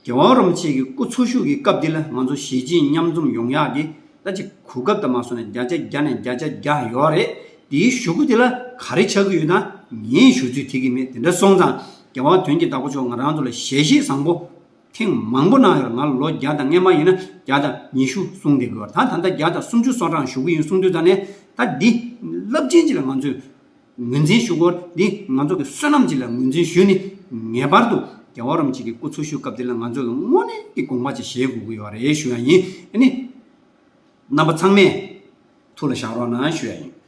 རྒྱལ་བ་རིན་པོ་ཆེ་གི་སྐུ་འཚོ་བཞུགས་ཀྱི་སྐབས་འདི་ལ་ང་ཚོ་གཞིས་བྱེས་མཉམ་འཛོམས་ཡོང་ཡག་གི་ད་ཅིག་གོ་སྐབས་དང་མ་སོང་ནས་བརྒྱ་ཆ་བརྒྱ་ནས་བརྒྱ་ཆ་བརྒྱ་ཡོད་རེད། དེའི་གཞུག་གུ་དེ་ལ་ག་རེ་ཆགས་ཀྱི་ཡོད་ན་ངས་ཞུ་ཚོད་ཐིག་གི་མེད། དེ་འདྲ་སོང་ཙང་རྒྱལ་བ་དོན་གྱི་བདག་པོ་མཆོག་ང་རང་ཚོ་ལ་ཞལ་བཞེས་བཟང་པོ་ཐེངས་མང་པོ་གནང་ཡོད། ང་ལོ་བརྒྱ་དང་སྔས་མ་ཡིན་ན་བརྒྱ་དང་ཉི་ཤུ་གསུང་བསྡད་ཀྱི་ཡོད། ད་ད་ལྟ་བརྒྱ་དང་སུམ་ཅུ་སོ་གྲངས་ཞུ་གི་ཡིན་གསུང་དུས་ཙ་ནས། ད་འདི་རླབས་ཆེན་ཅིག་ལ་ང་ཚོས་ངོས་འཛིན་ཞུ་དགོས། འདི་ང་ཚོ་གི་བསོད་ནམས་ཅིག་ལ་ངོས་འཛིན་ཞུས་ནས་ངེས་པར་དུ་རྒྱལ་བ་རིན་པོ་ཆེ་གི་སྐུ་འཚོ་བཞུགས་སྐབས་འདི་ལ་ང་ཚོ་གི་དངོས་གནས་ཀྱི་དགོངས་པ་ཅིག་བཞེས་དགོས་ཀྱི་ཡོད་རེད་ཞུ་ཡ་ཡིན། ཨ་ནི་རྣམ་པ་ཚང་མས་ཐུགས་ལ་བཞག་རོགས་གནང་ཞུ་ཡ་ཡིན།